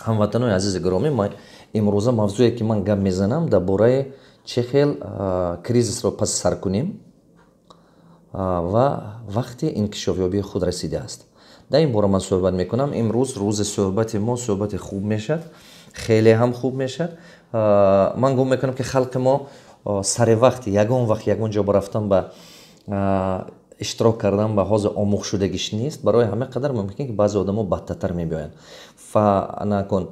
Ҳамватанои азизи гиромӣ, ман имрӯза мавзӯе ки ман гап мезанам дар бораи чӣ хел кризисро паси сар кунем ва вақти инкишофёбии худ расидааст. Дар ин бора ман суҳбат мекунам. Имрӯз рӯзи суҳбати мо суҳбати хуб мешавад, хеле ҳам хуб мешавад. Ман гумон мекунам, ки халқи мо сари вақт ягон вақт ягон ҷо рафтан ба иштирок кардан ба ҳозир омӯхшудагиш нест. Барои ҳама қадар мумкин ки баъзе одамо бадтатар мебиёянд. Фа накун.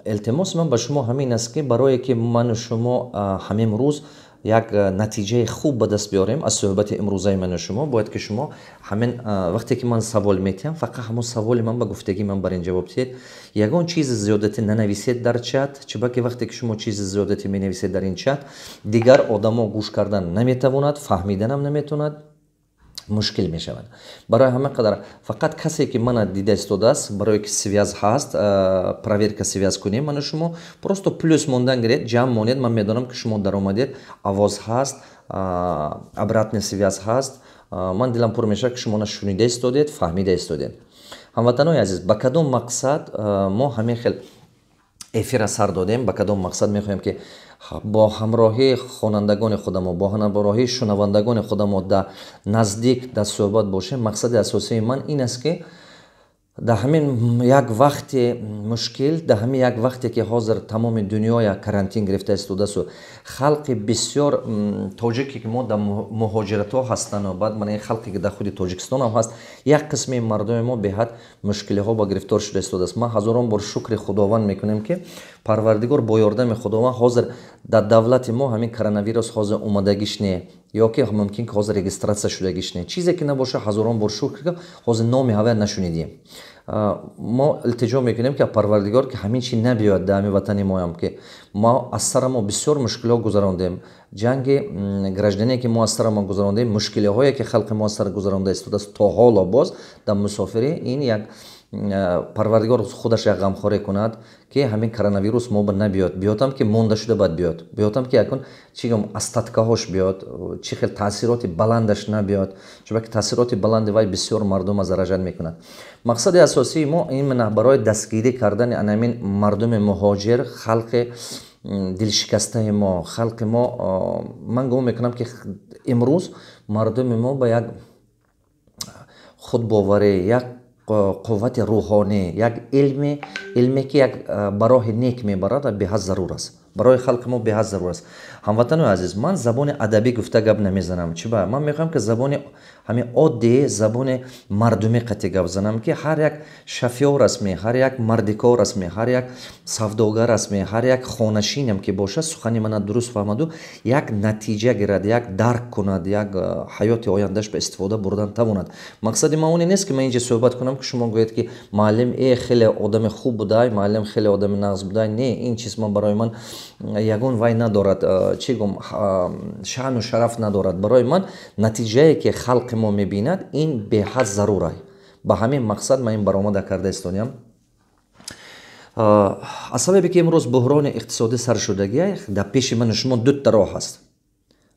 Илтимоси ман ба шумо ҳамин аст, ки барое ки ману шумо ҳамин рӯз як натиҷаи хуб ба даст биёрем аз суҳбати имрӯзаи ману шумо, бояд ки шумо ҳамин вақте ки ман савол метиҳам, фақат ҳамон саволи ман ба гуфтагии ман бар ин ҷавоб диҳед. Ягон чизи зиёдатӣ нанависед дар чат, чунки вақте ки шумо чизи зиёдатӣ менависед дар ин чат, дигар одамо гӯш кардан наметавонад, фаҳмиданам наметавонад, мушкил мешавад. Барои ҳама қадар фақат касе ки мана дида истодааст, барое ки связь ҳаст, проверка связь кунем ману шумо, просто плюс мондан гиред, ҷамъ монед, ман медонам ки шумо даромадед, овоз ҳаст, обратная связь ҳаст, ман дилам пур мешавад ки шумо шунида истодед, фаҳмида истодед. Ҳамватанои азиз, ба кадом мақсад мо ҳамин хел эфира сар додем, ба кадом мақсад мехоҳем ки бо ҳамроҳии хонандагони худамо, бо ҳамроҳии шунавандагони худамо дар наздик дар суҳбат бошем. Мақсади асосии ман ин аст, ки дар ҳамин як вақти мушкил, дар ҳамин як вақте ки ҳозир тамоми дунёя карантин гирифта истодаасту халқи бисёр тоҷике ки мо дар муҳоҷиратҳо ҳастану баъд мана ин халқе ки дар худи Тоҷикистон ҳам ҳаст, як қисми мардуми мо беҳад мушкилиҳо ба гирифтор шуда истодааст. Ман ҳазорон бор шукри Худованд мекунем, ки Парвардигор бо ёрдами Худованд ҳозир дар давлати мо ҳамин коронавирус ҳозир омадагиш не, ё ки мумкин ки ҳозир регистратсия шудагиш не. Чизе ки набоша, ҳазорон бор шукр, ҳозир номи ҳавая нашунидем. Мо илтиҷо мекунем, ки Парвардигор ки ҳамин чи набиёяд дар ҳамин ватани моям, ки мо аз сара мо бисёр мушкилиҳо гузарондем. Ҷанги граждане ки мо аз сара мо гузарондем, мушкилиҳое ки халқи мо аз сара гузаронда истодааст то ҳоло боз дар мусофирӣ, ин як Парвардигор худаш як ғамхорӣ кунад, ки ҳамин коронавирус мо ба набиёд. Биёдам ки монда шуда бад биёд. Биёдам ки якун чӣ гум остаткаҳош биёд, чӣ хел таъсироти баландаш набиёд. Чунки таъсироти баланди вай бисёр мардума заражат мекунад. Мақсади асосии мо именно барои дастгирӣ кардани ана ҳамин мардуми муҳоҷир, халқи дилшикастаи мо, халқи мо. Ман гумон мекунам, ки имрӯз мардуми мо ба як худбоварӣ, як қуввати рӯҳонӣ, як илме, илме ки як ба роҳи нек мебарад ва беҳад зарур аст. Барои халқи мо беҳад зарур аст. Ҳамватанои азиз, ман забони адабӣ гуфта гап намезанам. Чӣ ба? Ман мехоҳам, ки забони ҳамин оддӣ, забони мардумӣ қатъи гап занам, ки ҳар як шофёр астме, ҳар як мардикор астме, ҳар як савдогар астме, ҳар як хонашинам ки бошад, сухани мана дуруст фаҳмаду як натиҷа гирад, як дарк кунад, як ҳаёти ояндаш ба истифода бурдан тавонад. Мақсади ман оне нест, ки ман инҷа суҳбат кунам, ки шумо гӯед, ки муаллим хеле одами хуб будай, муаллим хеле одами нағз будай. Не, ин чиз ман барои ман ягон вай надорад, чӣ гум, шаъну шараф надорад. Барои ман натиҷае ки халқи мо мебинад, ин беҳад зарурай. Ба ҳамин мақсад ман ин баромада карда истодаям. Аз сабабе ки имрӯз буҳрони иқтисодӣ сар шудагия, дар пеши ману шумо дута роҳ ҳаст.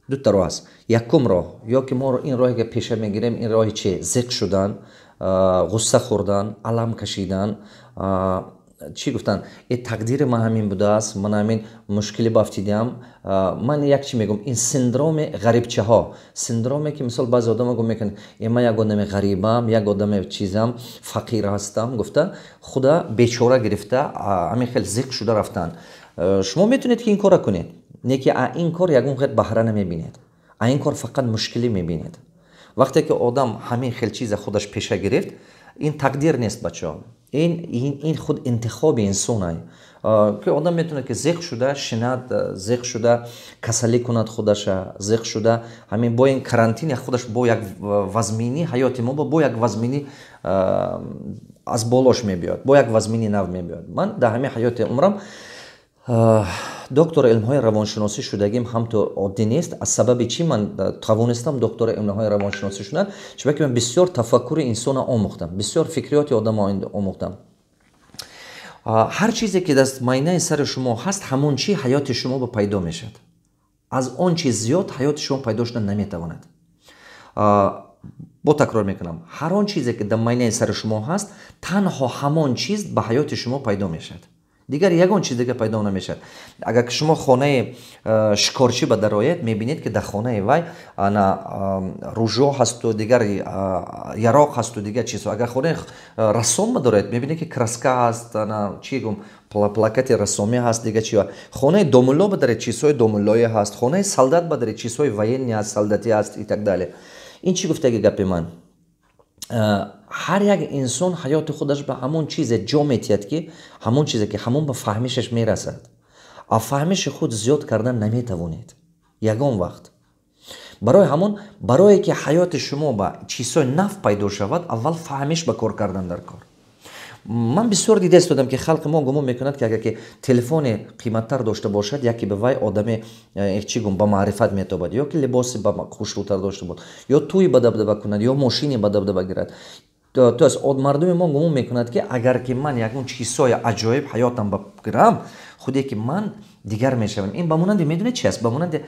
Дута роҳ ҳаст. Якум роҳ, ё ки мо ин роҳе ки пеша мегирем, ин роҳи чи? Зиқ шудан, ғусса хӯрдан, алам кашидан, чӣ гуфтан, тақдири ман ҳамин будааст, ман ҳамин мушкилӣ бафтидаам. Ман як чӣ мегӯм, ин синдроми ғарибчаҳо, синдроме ки мисол баъзе одамо гум мекунанд, ман як одами ғарибам, як одами чизам, фақир ҳастам гуфта, худа бечора гирифта, ҳамин хел зиқ шуда рафтанд. Шумо метавонед ки ин корро кунед, не ки ин кор ягон хел баҳра намебинед, ин кор фақат мушкилӣ мебинед. Вақте ки одам ҳамин хел чиза худаш пеша гирифт, ин тақдир нест, бачаҳо, ин худ интихоби инсонай, ки одам метавонад ки зиқ шуда шинад, зиқ шуда касалӣ кунад худаша, зиқ шуда ҳамин бо ин карантин худаш бо як вазминӣ ҳаёти мо бо як вазминӣ аз болош мебиёд, бо як вазмини нав мебиёд. Ман дар ҳамин ҳаёти умрам доктори илмҳои равоншиносӣ шудагим ҳамто оддӣ нест. Аз сабаби чӣ ман тавонистам доктори илмҳои равоншиносӣ шудан? Чунки ман бисёр тафаккури инсона омӯхтам, бисёр фикриёти одамо омӯхтам. Ҳар чизе, ки дар майнаи сари шумо ҳаст, ҳамон чи ҳаёти шумо ба пайдо мешавад. Аз он чиз зиёд ҳаёти шумо пайдо шуда наметавонад. Бо такрор мекунам: ҳар он чизе, ки дар майнаи сари шумо ҳаст, танҳо ҳамон чиз ба ҳаёти шумо пайдо мешавад, дигар ягон чиз дига пайдо намешавад. Агар ки шумо хонаи шикорчӣ ба дароед, мебинед, ки дар хонаи вай ана ружо ҳасту дигар яроқ ҳасту дигар чизҳо. Агар хонаи рассом ба дароед, мебинед, ки краска ҳаст, ана чӣ гум, плакати рассомӣ ҳаст, дигар чи. Хонаи домулло ба дароед, чизҳои домуллоӣ ҳаст. Хонаи солдат ба дароед, чизҳои военный ҳаст, солдатӣ ҳаст и так далее. Ин чӣ гуфтаги гапи ман? Ҳар як инсон ҳаёти худаш ба ҳамон чизе ҷо метиҳад, ки ҳамон чизе, ки ҳамон ба фаҳмишаш мерасад. А фаҳмиши худ зиёд кардан наметавонед ягон вақт. Барои ҳамон, барое ки ҳаёти шумо ба чизҳои нав пайдо шавад, аввал фаҳмиш ба кор кардан дар кор. Ман бисёр дида истодам, ки халқи мо гумон мекунад, ки агар ки телефони қиматтар дошта бошад, яке ба вай одаме чӣ гум, ба маърифат метобад, ё ки либоси ба хушрӯтар дошта бод, ё тӯи ба дабдаба кунад, ё мошине ба дабдаба гирад. То есть мардуми мо гумон мекунад, ки агар ки ман ягон чизҳои аҷоиб ҳаётам ба гирам, худе ки ман дигар мешавам. Ин ба монанди, медонед чи аст? Ба монанди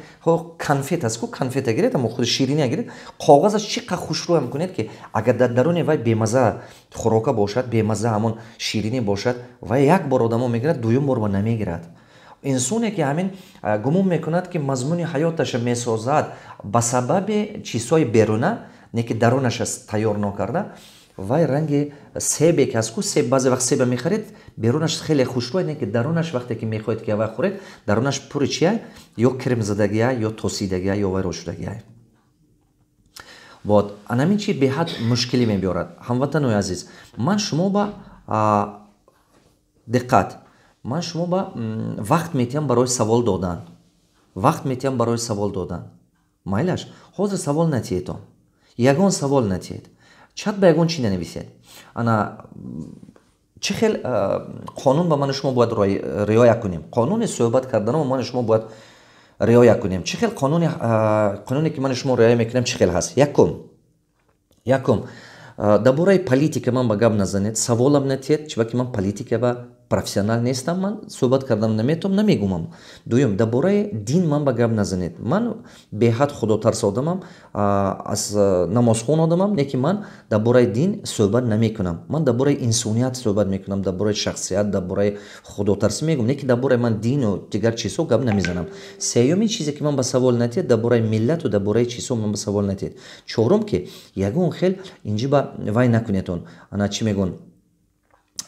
конфет аст ку. Конфета гиред, амо худи ширинӣ гиред, коғазаш чӣ қадр хушрӯям кунед, ки агар дар даруни вай бемаза хӯрока бошад, бемаза ҳамон ширинӣ бошад, вай як бор одамо мегирад, дуюм бор ба намегирад. Инсоне, ки ҳамин гумон мекунад, ки мазмуни ҳаёташа месозад ба сабаби чизҳои беруна, не ки дарунаша тайёр нокарда, вай ранги себе ки аст ку. Себ, баъзе вақт себа мехаред, берунаш хеле хушрӯй, не ки дарунаш, вақте ки мехоҳед, ки вай хӯред, дарунаш пури чия: ё кирмзадагия, ё тосидагия, ё вайрошудагия. Вот анамин чи беҳад мушкилӣ мебиёрад. Ҳамватанои азиз, ман шумо ба диққат, ман шумо ба вақт метиҳам барои савол додан, вақт метиҳам барои савол додан. Майлаш, ҳозир савол натиҳедон, ягон савол натиҳед, чат ба ягон чӣ нанависед. Ана чӣ хел қонун ба ману шумо бояд риоя кунем? Қонуни суҳбат карданамо ману шумо бояд риоя кунем. Чӣ хел қонуне, ки ману шумо риоя мекунем, чӣ хел ҳаст? Якум, дар бораи политика ман ба гап назанед, саволам натиҳед, чунки ман политика ба профессионал нестам, ман суҳбат кардан наметавонам, намегумам. Дуюм, дар бораи дин ман ба гап назанед. Ман беҳад худотарс одамам, аз намозхон одамам, не ки ман дар бораи дин суҳбат намекунам. Ман дар бораи инсоният суҳбат мекунам, дар бораи шахсият, дар бораи худотарсӣ мегӯм, не ки дар бораи ман дину дигар чизҳо гап намезанам. Сеюмин чизе, ки ман ба савол натиҳед, дар бораи миллату дар бораи чизҳо ман ба савол натиҳед. Чорум, ки ягон хел инҷи ба вай накунедон, ана чӣ мегӯн,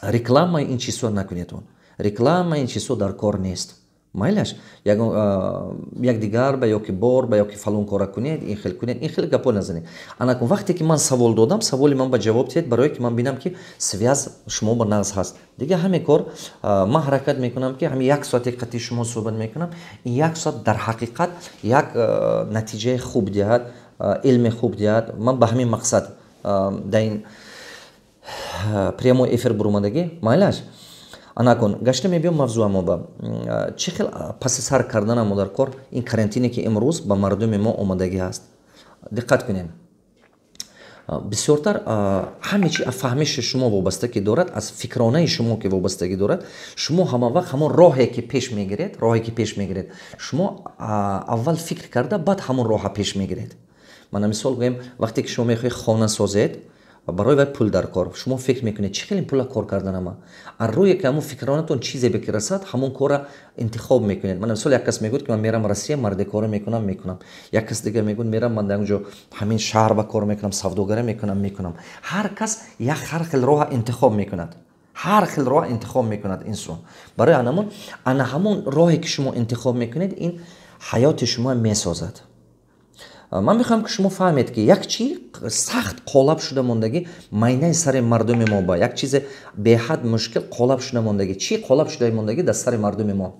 реклама, ин чизҳо накунедон. Реклама, ин чизҳо дар кор нест. Майлаш, якдигар ба ёки бор ба ёки фалон кора кунед, ин хел кунед, ин хел гапҳо назанед. Анакун, вақте ки ман савол додам, саволи ман ба ҷавоб диҳед, барое ки ман бинам, ки связь шумо ба нағз ҳаст. Дигар ҳаме кор ман ҳаракат мекунам, ки ҳами як соате қатъи шумо суҳбат мекунам, ин як соат дар ҳақиқат як натиҷаи хуб диҳад, илми хуб диҳад. Ман ба ҳамин мақсад дар ин прямой эфир бурумадагӣ. Майлаш, анакун гашта мебиём мавзӯамо ба чӣ хел паси сар карданамо дар кор ин карантине, ки имрӯз ба мардуми мо омадагӣ ҳаст. Диққат кунем, бисёртар ҳаме чи аз фаҳмиши шумо вобастагӣ дорад, аз фикронаи шумо ки вобастагӣ дорад. Шумо ҳама вақт ҳамон роҳе, ки пеш мегиред, роҳе, ки пеш мегиред, шумо аввал фикр карда, баъд ҳамон роҳа пеш мегиред. Мана мисол гӯем, вақте ки шумо мехоҳед хона созед, барои вай пул дар кор. Шумо фикр мекунед, чӣ хел ин пула кор карданама. Аз рӯе ки ҳамон фикронатон чизе бе ки расад, ҳамон корра интихоб мекунед. Мана мисол, як кас мегӯяд, ки ман мерам Россия, мардикорӣ мекунам. Як кас дигар мегӯяд, мерам ман дар он ҷо ҳамин шаҳр ба кор мекунам, савдогарӣ мекунам. Ҳар кас як ҳар хел роҳа интихоб мекунад, ҳар хел роҳ интихоб мекунад инсон. Барои анамон, ана ҳамон роҳе, ки шумо интихоб мекунед, ин ҳаёти шумо месозад. Ман мехоҳам, ки шумо фаҳмед, ки як чи сахт қолаб шуда мондагӣ майнаи сари мардуми мо, ба як чизе беҳад мушкил қолаб шуда мондагӣ. Чӣ қолаб шуда мондагӣ дар сари мардуми мо?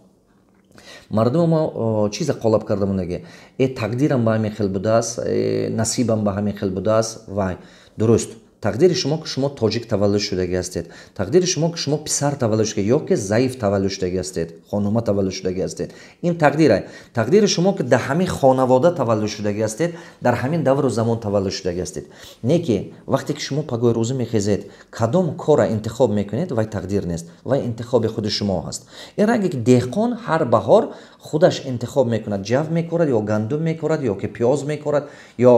Мардуми мо чизе қолаб карда мондагӣ: э, тақдирам ба ҳамин хел будааст, э, насибам ба ҳамин хел будааст. Вай дуруст. Тақдири шумо, ки шумо тоҷик таваллуд шудагӣ ҳастед. Тақдири шумо, ки шумо писар таваллуд шуда ё ки заиф таваллуд шудагӣ ҳастед, хонума таваллуд шудагӣ ҳастед, ин тақдира. Тақдири шумо, ки дар ҳамин хонавода таваллуд шудагӣ ҳастед, дар ҳамин давру замон таваллуд шудагӣ ҳастед. Не ки вақте ки шумо пагоҳи рӯзӣ мехезед, кадом корра интихоб мекунед, вай тақдир нест, вай интихоби худи шумо ҳаст. Ин ранге ки деҳқон ҳар баҳор худаш интихоб мекунад: ҷав мекорад ё гандум мекорад, ё ки пиёз мекорад, ё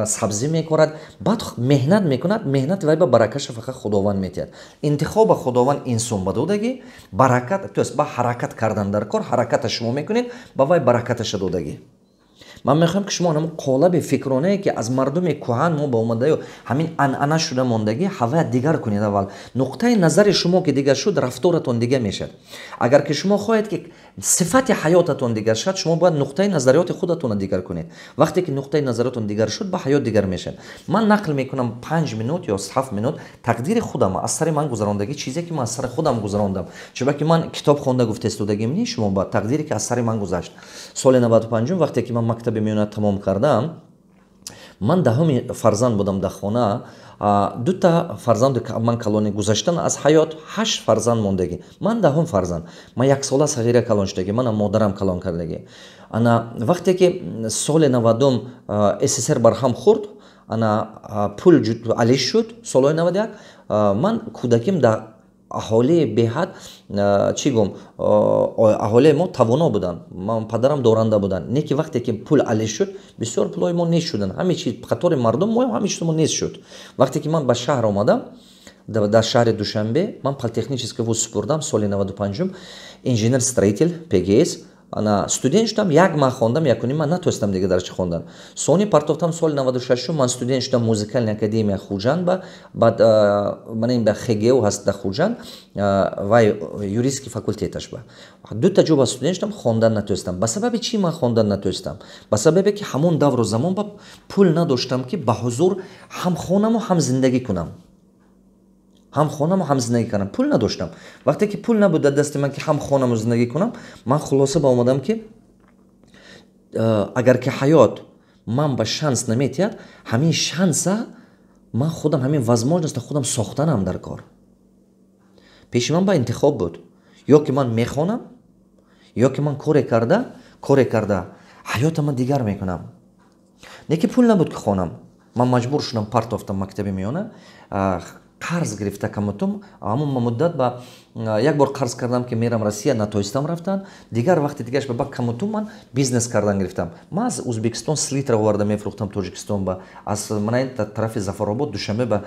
сабзӣ мекорад. Баъд меҳнат мекунад, меҳнати вай ба баракаша фақат Худованд метиҳад. Интихоба Худованд инсон ба додагӣ, баракат, то есть ба ҳаракат кардан дар кор, ҳараката шумо мекунед, ба вай баракаташа додагӣ. Ман мехоҳам, ки шумо ҳамон қолаби фикронае, ки аз мардуми кӯҳан мо ба омадаю, ҳамин анъана шуда мондагӣ, ҳавая дигар кунед. Аввал нуқтаи назари шумо ки дигар шуд, рафторатон дигар мешавад. Агар ки шумо хоҳед, ки сифати ҳаётатон дигар шавад, шумо бояд нуқтаи назариёти худатонро дигар кунед. Вақте ки нуқтаи назаротон дигар шуд, ба ҳаёт дигар мешавад. Ман нақл мекунам 5 минут ё 7 минут тақдири худам, аз сари ман гузарондагӣ, чизе ки ман аз сари худам гузарондам, чунки ман китоб хонда гуфта истодагим не шумо ба тақдире, ки аз сари ман гузашт. Соли 95-ум, вақте ки ман мактаби миёна тамом кардам, ман 10-уми фарзанд будам дар хона. Дута фарзанду ман калони гузаштан аз ҳаёт, ҳашт фарзанд мондагӣ, ман 10-ум фарзанд. Ман яксола сағира калон шудагӣ, мана модарам калон кардагӣ. Ана вақте ки соли 90-ум СССР барҳам хӯрд, ана пул алиш шуд, солҳои 91, ман кӯдаким дар аҳолии беҳад, чӣ гум, аҳолии мо тавоно буданд, ман падарам доранда буданд. Не ки вақте ки пул алиш шуд, бисёр пулҳои мо нест шуданд, ҳаме чиз, қатори мардум мо ҳаме чиз мо нест шуд. Вақте ки ман ба шаҳр омадам, дар шаҳри Душанбе ман политехнический вуз супурдам соли 95-ум, инженер строитель ПГС. Ана студент шудам, як маҳ хондам, якуним ман натонистам дига дарчи хондан. Сони партофтам. Соли 96-ум ман студент шудам музыкальная академия Хуҷанд ба. Баъд мана ин ба ХГУ ҳаст дар Хуҷанд, вай юридический факультеташ ба дута ҷо ба студент шудам, хондан натонистам. Ба сабаби чӣ ман хондан натонистам? Ба сабабе ки ҳамон давру замон ба пул надоштам, ки ба ҳузур ҳам хонаму ҳам зиндагӣ кунам. Ҳам хонаму ҳам зиндагӣ кунам, пул надоштам. Вақте ки пул набуд дар дасти ман, ки ҳам хонаму зиндагӣ кунам, ман хулоса ба омадам, ки агар ки ҳаёт ман ба шанс наметиҳад, ҳамин шанса ман худам, ҳамин возможность а худам сохтанам дар кор. Пеши ман ба интихоб буд: ё ки ман мехонам, ё ки ман коре карда ҳаётама дигар мекунам. Не ки пул набуд, ки хонам. Ман маҷбур шудам, партофтам мактаби миёна, қарз гирифта камутум. Ҳамон муддат ба як бор қарз кардам, ки мерам Россия, натонистам рафтан. Дигар вақти дигараш ба камутум ман бизнес кардан гирифтам. Ман аз Узбекистон селитра оварда мефурӯхтам Тоҷикистон ба, аз мана ин тарафи Зафаробод, Душанбе ба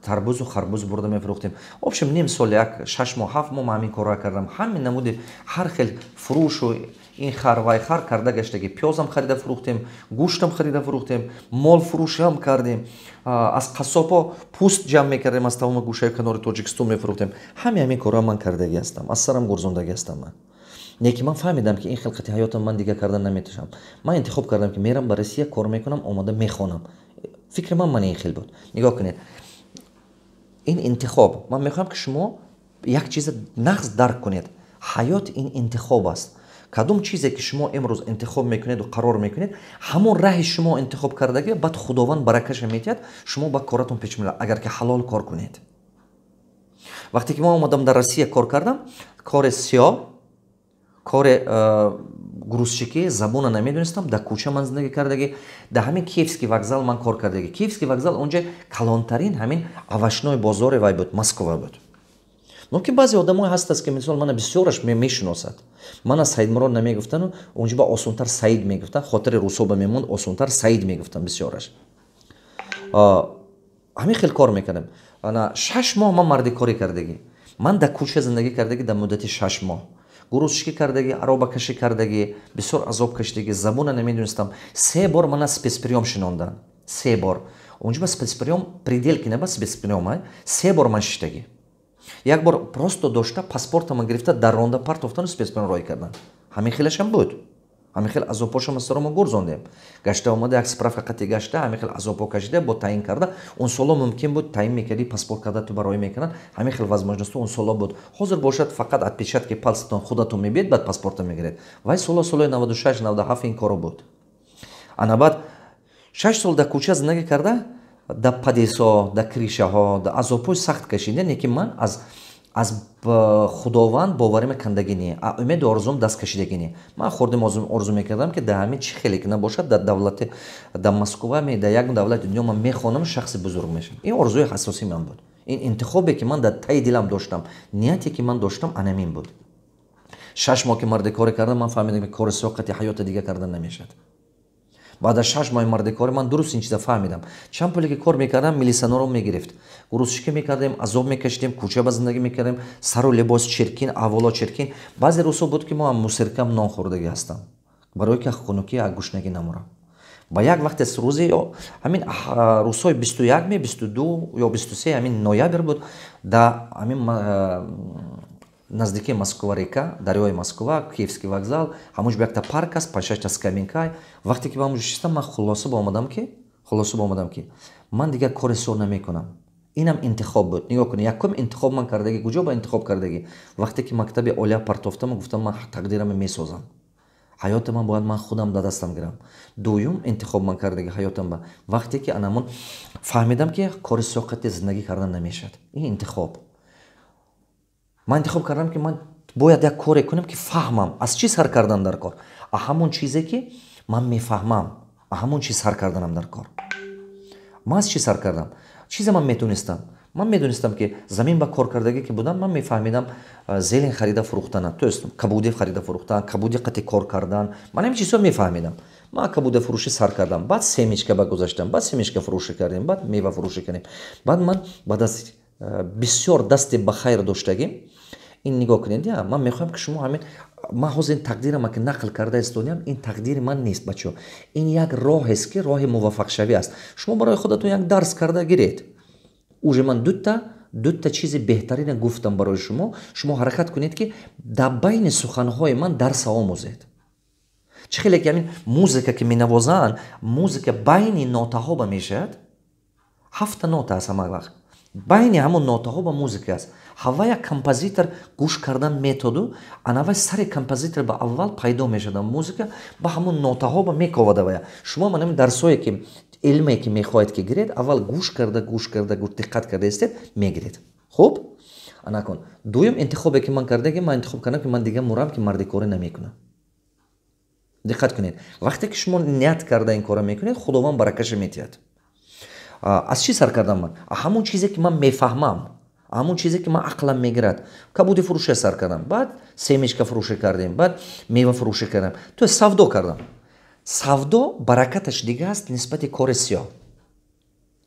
тарбузу харбуз бурда мефурӯхтем. Общем, ним сол, як 6 моҳ, 7 моҳ ман ҳамин корро кардам. Ҳамин намуди ҳар хел фурӯшу ин хар, вай хар карда гаштагӣ. Пиёзам харида фурӯхтем, гӯштам харида фурӯхтем, мол фурӯшиам кардем, аз қассобҳо пӯст ҷамъ мекардем, аз тамоми гӯшаи канори Тоҷикистон мефурӯхтем. Ҳами ҳамин корро ман кардагӣ ҳастам, аз сарам гурзондагӣ ҳастам ман. Не ки ман фаҳмидам, ки ин хелқати ҳаётам ман дигар кардан наметавонам. Ман интихоб кардам, ки мерам ба Россия, кор мекунам, омода мехонам. Фикри ман ин хел буд. Нигоҳ кунед, ин интихоб. Ман мехоҳам, ки шумо як чиза нағз дарк кунед: ҳаёт ин интихоб аст. Кадом чизе ки шумо имрӯз интихоб мекунеду қарор мекунед, ҳамон раҳи шумо интихоб кардагӣ, баъд Худованд баракаша метиҳад, шумо ба коратон пеш меравад, агар ки ҳалол кор кунед. Вақте ки ман омадам, дар Россия кор кардам, кори сиёҳ, кори грузчик ӣ, забона намедонистам, дар кӯча ман зиндагӣ кардагӣ. Дар ҳамин Киевский вокзал ман кор кардагӣ. Киевский вокзал онҷа калонтарин ҳамин овощной бозори вай буд, Москва буд. Мумкин, баъзе одамое ҳастаст, ки мисол мана бисёраш мешиносад. Мана Саидмурод намегуфтану онҷо ба осонтар Саид мегуфтан, хотири русоба мемонд, осонтар Саид мегуфтан бисёраш. Ҳамин хел кор мекардем. Ана 6 моҳ ман мардикорӣ кардагӣ, ман дар кӯча зиндагӣ кардагӣ. Дар муддати 6 моҳ грузчик ӣ кардагӣ, аробакашӣ кардагӣ, бисёр азоб кашидагӣ, забона намедонистам. Се бор мана спецприём шинондан, се бор. Онҷо ба спецприём, Переделкино ба спецприём, се бор ман шиштагӣ. Як бор просто дошта, паспортама гирифта, дарронда партофтану спецприём роҳӣ кардан. Ҳамин хелашам буд, ҳамин хел азобҳошам аз саромо гурзондем. Гашта омада, як справка қати гашта, ҳамин хел азобҳо кашида, бо таъин карда. Он соло мумкин буд, таъин мекардӣ, паспорт карда ту бароӣ мекунанд. Ҳамин хел возможность он соло буд. Ҳозир бошад, фақат отпечатки пальц атон худатон мебиед, баъд паспорта мегиред. Вай соло, солои 96, 97 ин коро буд. Ана баъд 6 сол дар кӯча зиндагӣ карда. Дар подъездҳо, дар крышаҳо, дар азобҳои сахт кашидем, не ки ман аз Худованд боварима кандагӣ не, умеду орзуам даст кашидагӣ не. Ман хурдим орзу мекардам, ки дар ҳамин чӣ хеле ки набошад, дар давлати, дар Москва, дар як давлати дунё ман мехонам, шахси бузург мешавам. Ин орзуи ҳассосии ман буд, ин интихобе, ки ман дар таи дилам доштам, нияте, ки ман доштам, анамин буд. 6 моҳ ки мардикорӣ кардам, ман фаҳмидам, ки кори соқати ҳаёта дига кардан намешавад. Баъд аз 6 моҳи мардикорӣ ман дуруст ин чиза фаҳмидам. Чанд пуле ки кор мекардам, милисаноро мегирифт. Грузчикӣ мекардем, азоб мекашидем, кӯча ба зиндагӣ мекардем, сару либос чиркин, аҳволо чиркин. Баъзе рӯзҳо буд, ки мо ам мусоркам нон хӯрдагӣ ҳастам, барое ки хунукӣ, гушнагӣ намурам. Ба як вақте рӯзи ҳамин рӯзҳои 21 ме, 22 ё 23 ҳамин ноябр буд, да ҳамин наздикии Москва река, дарёи Москва, Киевский вокзал, ҳамонҷо якта парк аст, панҷшашта скамейка. Вақте ки ба ҳамонҷо шистам, ман хулоса ба омадам, ки ман дигар кори сиёҳ намекунам. Инам интихоб буд. Нигоҳ кунед, якум интихоб ман кардагӣ куҷо ба интихоб кардагӣ? Вақте ки мактаби олия партофтам, гуфтам: ман тақдирама месозам, ҳаёти ман бояд ман худам да дастам гирам. Дуюм интихоб ман кардагӣ ҳаётам ба вақте ки анамон фаҳмидам, ки кори соқати зиндагӣ кардан намешавад. Ин интихоб, ман интихоб кардам, ки ман бояд як коре кунам, ки фаҳмам аз чӣ сар кардан дар кор, а ҳамон чизе, ки ман мефаҳмам, а ҳамон чиз сар карданам дар кор. Ман аз чӣ сар кардам? Чизе ман метонистам. Ман медонистам, ки замин ба кор кардагӣ ки будам, ман мефаҳмидам зелень харида фурӯхтана, то есть кабуди харида фурӯхтан, кабуди қати кор кардан. Ман ҳамин чизҳо мефаҳмидам. Ман кабудафурӯшӣ сар кардам, баъд семечка ба гузаштам, баъд семечка фурӯшӣ кардем, баъд мева фурӯшӣ кардем. Баъд ман баъд аз бисёр дасти ба хайр доштагӣ, ин нигоҳ кунед, я ман мехоҳам, ки шумо ҳамин, ман ҳозир ин тақдирама, ки нақл карда истодиам, ин тақдири ман нест, бачаҳо, ин як роҳест, ки роҳи муваффақшавӣ аст. Шумо барои худатон як дарс карда гиред. Уже ман дута чизи беҳтарина гуфтам барои шумо. Шумо ҳаракат кунед, ки дар байни суханҳои ман дарса омӯзед. Чӣ хеле ки ҳамин музыка, ки менавозанд, музыка байни нотаҳо ба мешавад, ҳафта нота аст, ҳама вақт байни ҳамон нотаҳо ба музыка аст. Ҳава як композитор гӯш кардан методу анавай сари композитор ба аввал пайдо мешавад музыка, ба ҳамон нотаҳо ба мековада. Вая шумо ман ҳамин дарсое, ки илме, ки мехоҳед, ки гиред, аввал гӯш карда, гӯш карда, диққат карда истед, мегиред. Хуб, анакун дуюм интихобе, ки ман кардаги, ман интихоб кардам, ки ман дига мурам, ки мардикорӣ намекунам. Диққат кунед, вақте ки шумо ният карда ин корро мекунед, Худованд баракаша метиҳад. Аз чӣ сар кардам ман? Ҳамон чизе, ки ман мефаҳмам, ҳамон чизе, ки ман ақлам мегирад. Кабуди фурӯша сар кардам, баъд семечка фурӯшӣ кардем, баъд мева фурӯшӣ кардам, то есть савдо кардам. Савдо баракаташ дига аст нисбати кори сиёҳ.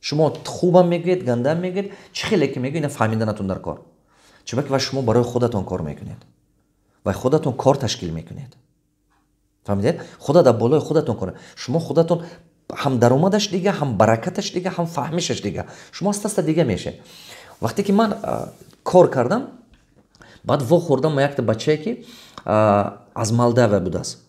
Шумо хубам мегӯед, гандам мегӯед, чӣ хеле ки мегӯед, ина фаҳмиданатон дар кор. Чунки ва шумо барои худатон кор мекунед ва худатон кор ташкил мекунед. Фаҳмидед? Худо дар болои худатон кор, шумо худатон ҳам даромадаш дига, ҳам баракаташ дига, ҳам фаҳмишаш дига. Шумо аста аста дига мешед. Вақте ки ман кор кардам, баъд вохӯрдам ма якта бачае, ки аз Молдавия будааст.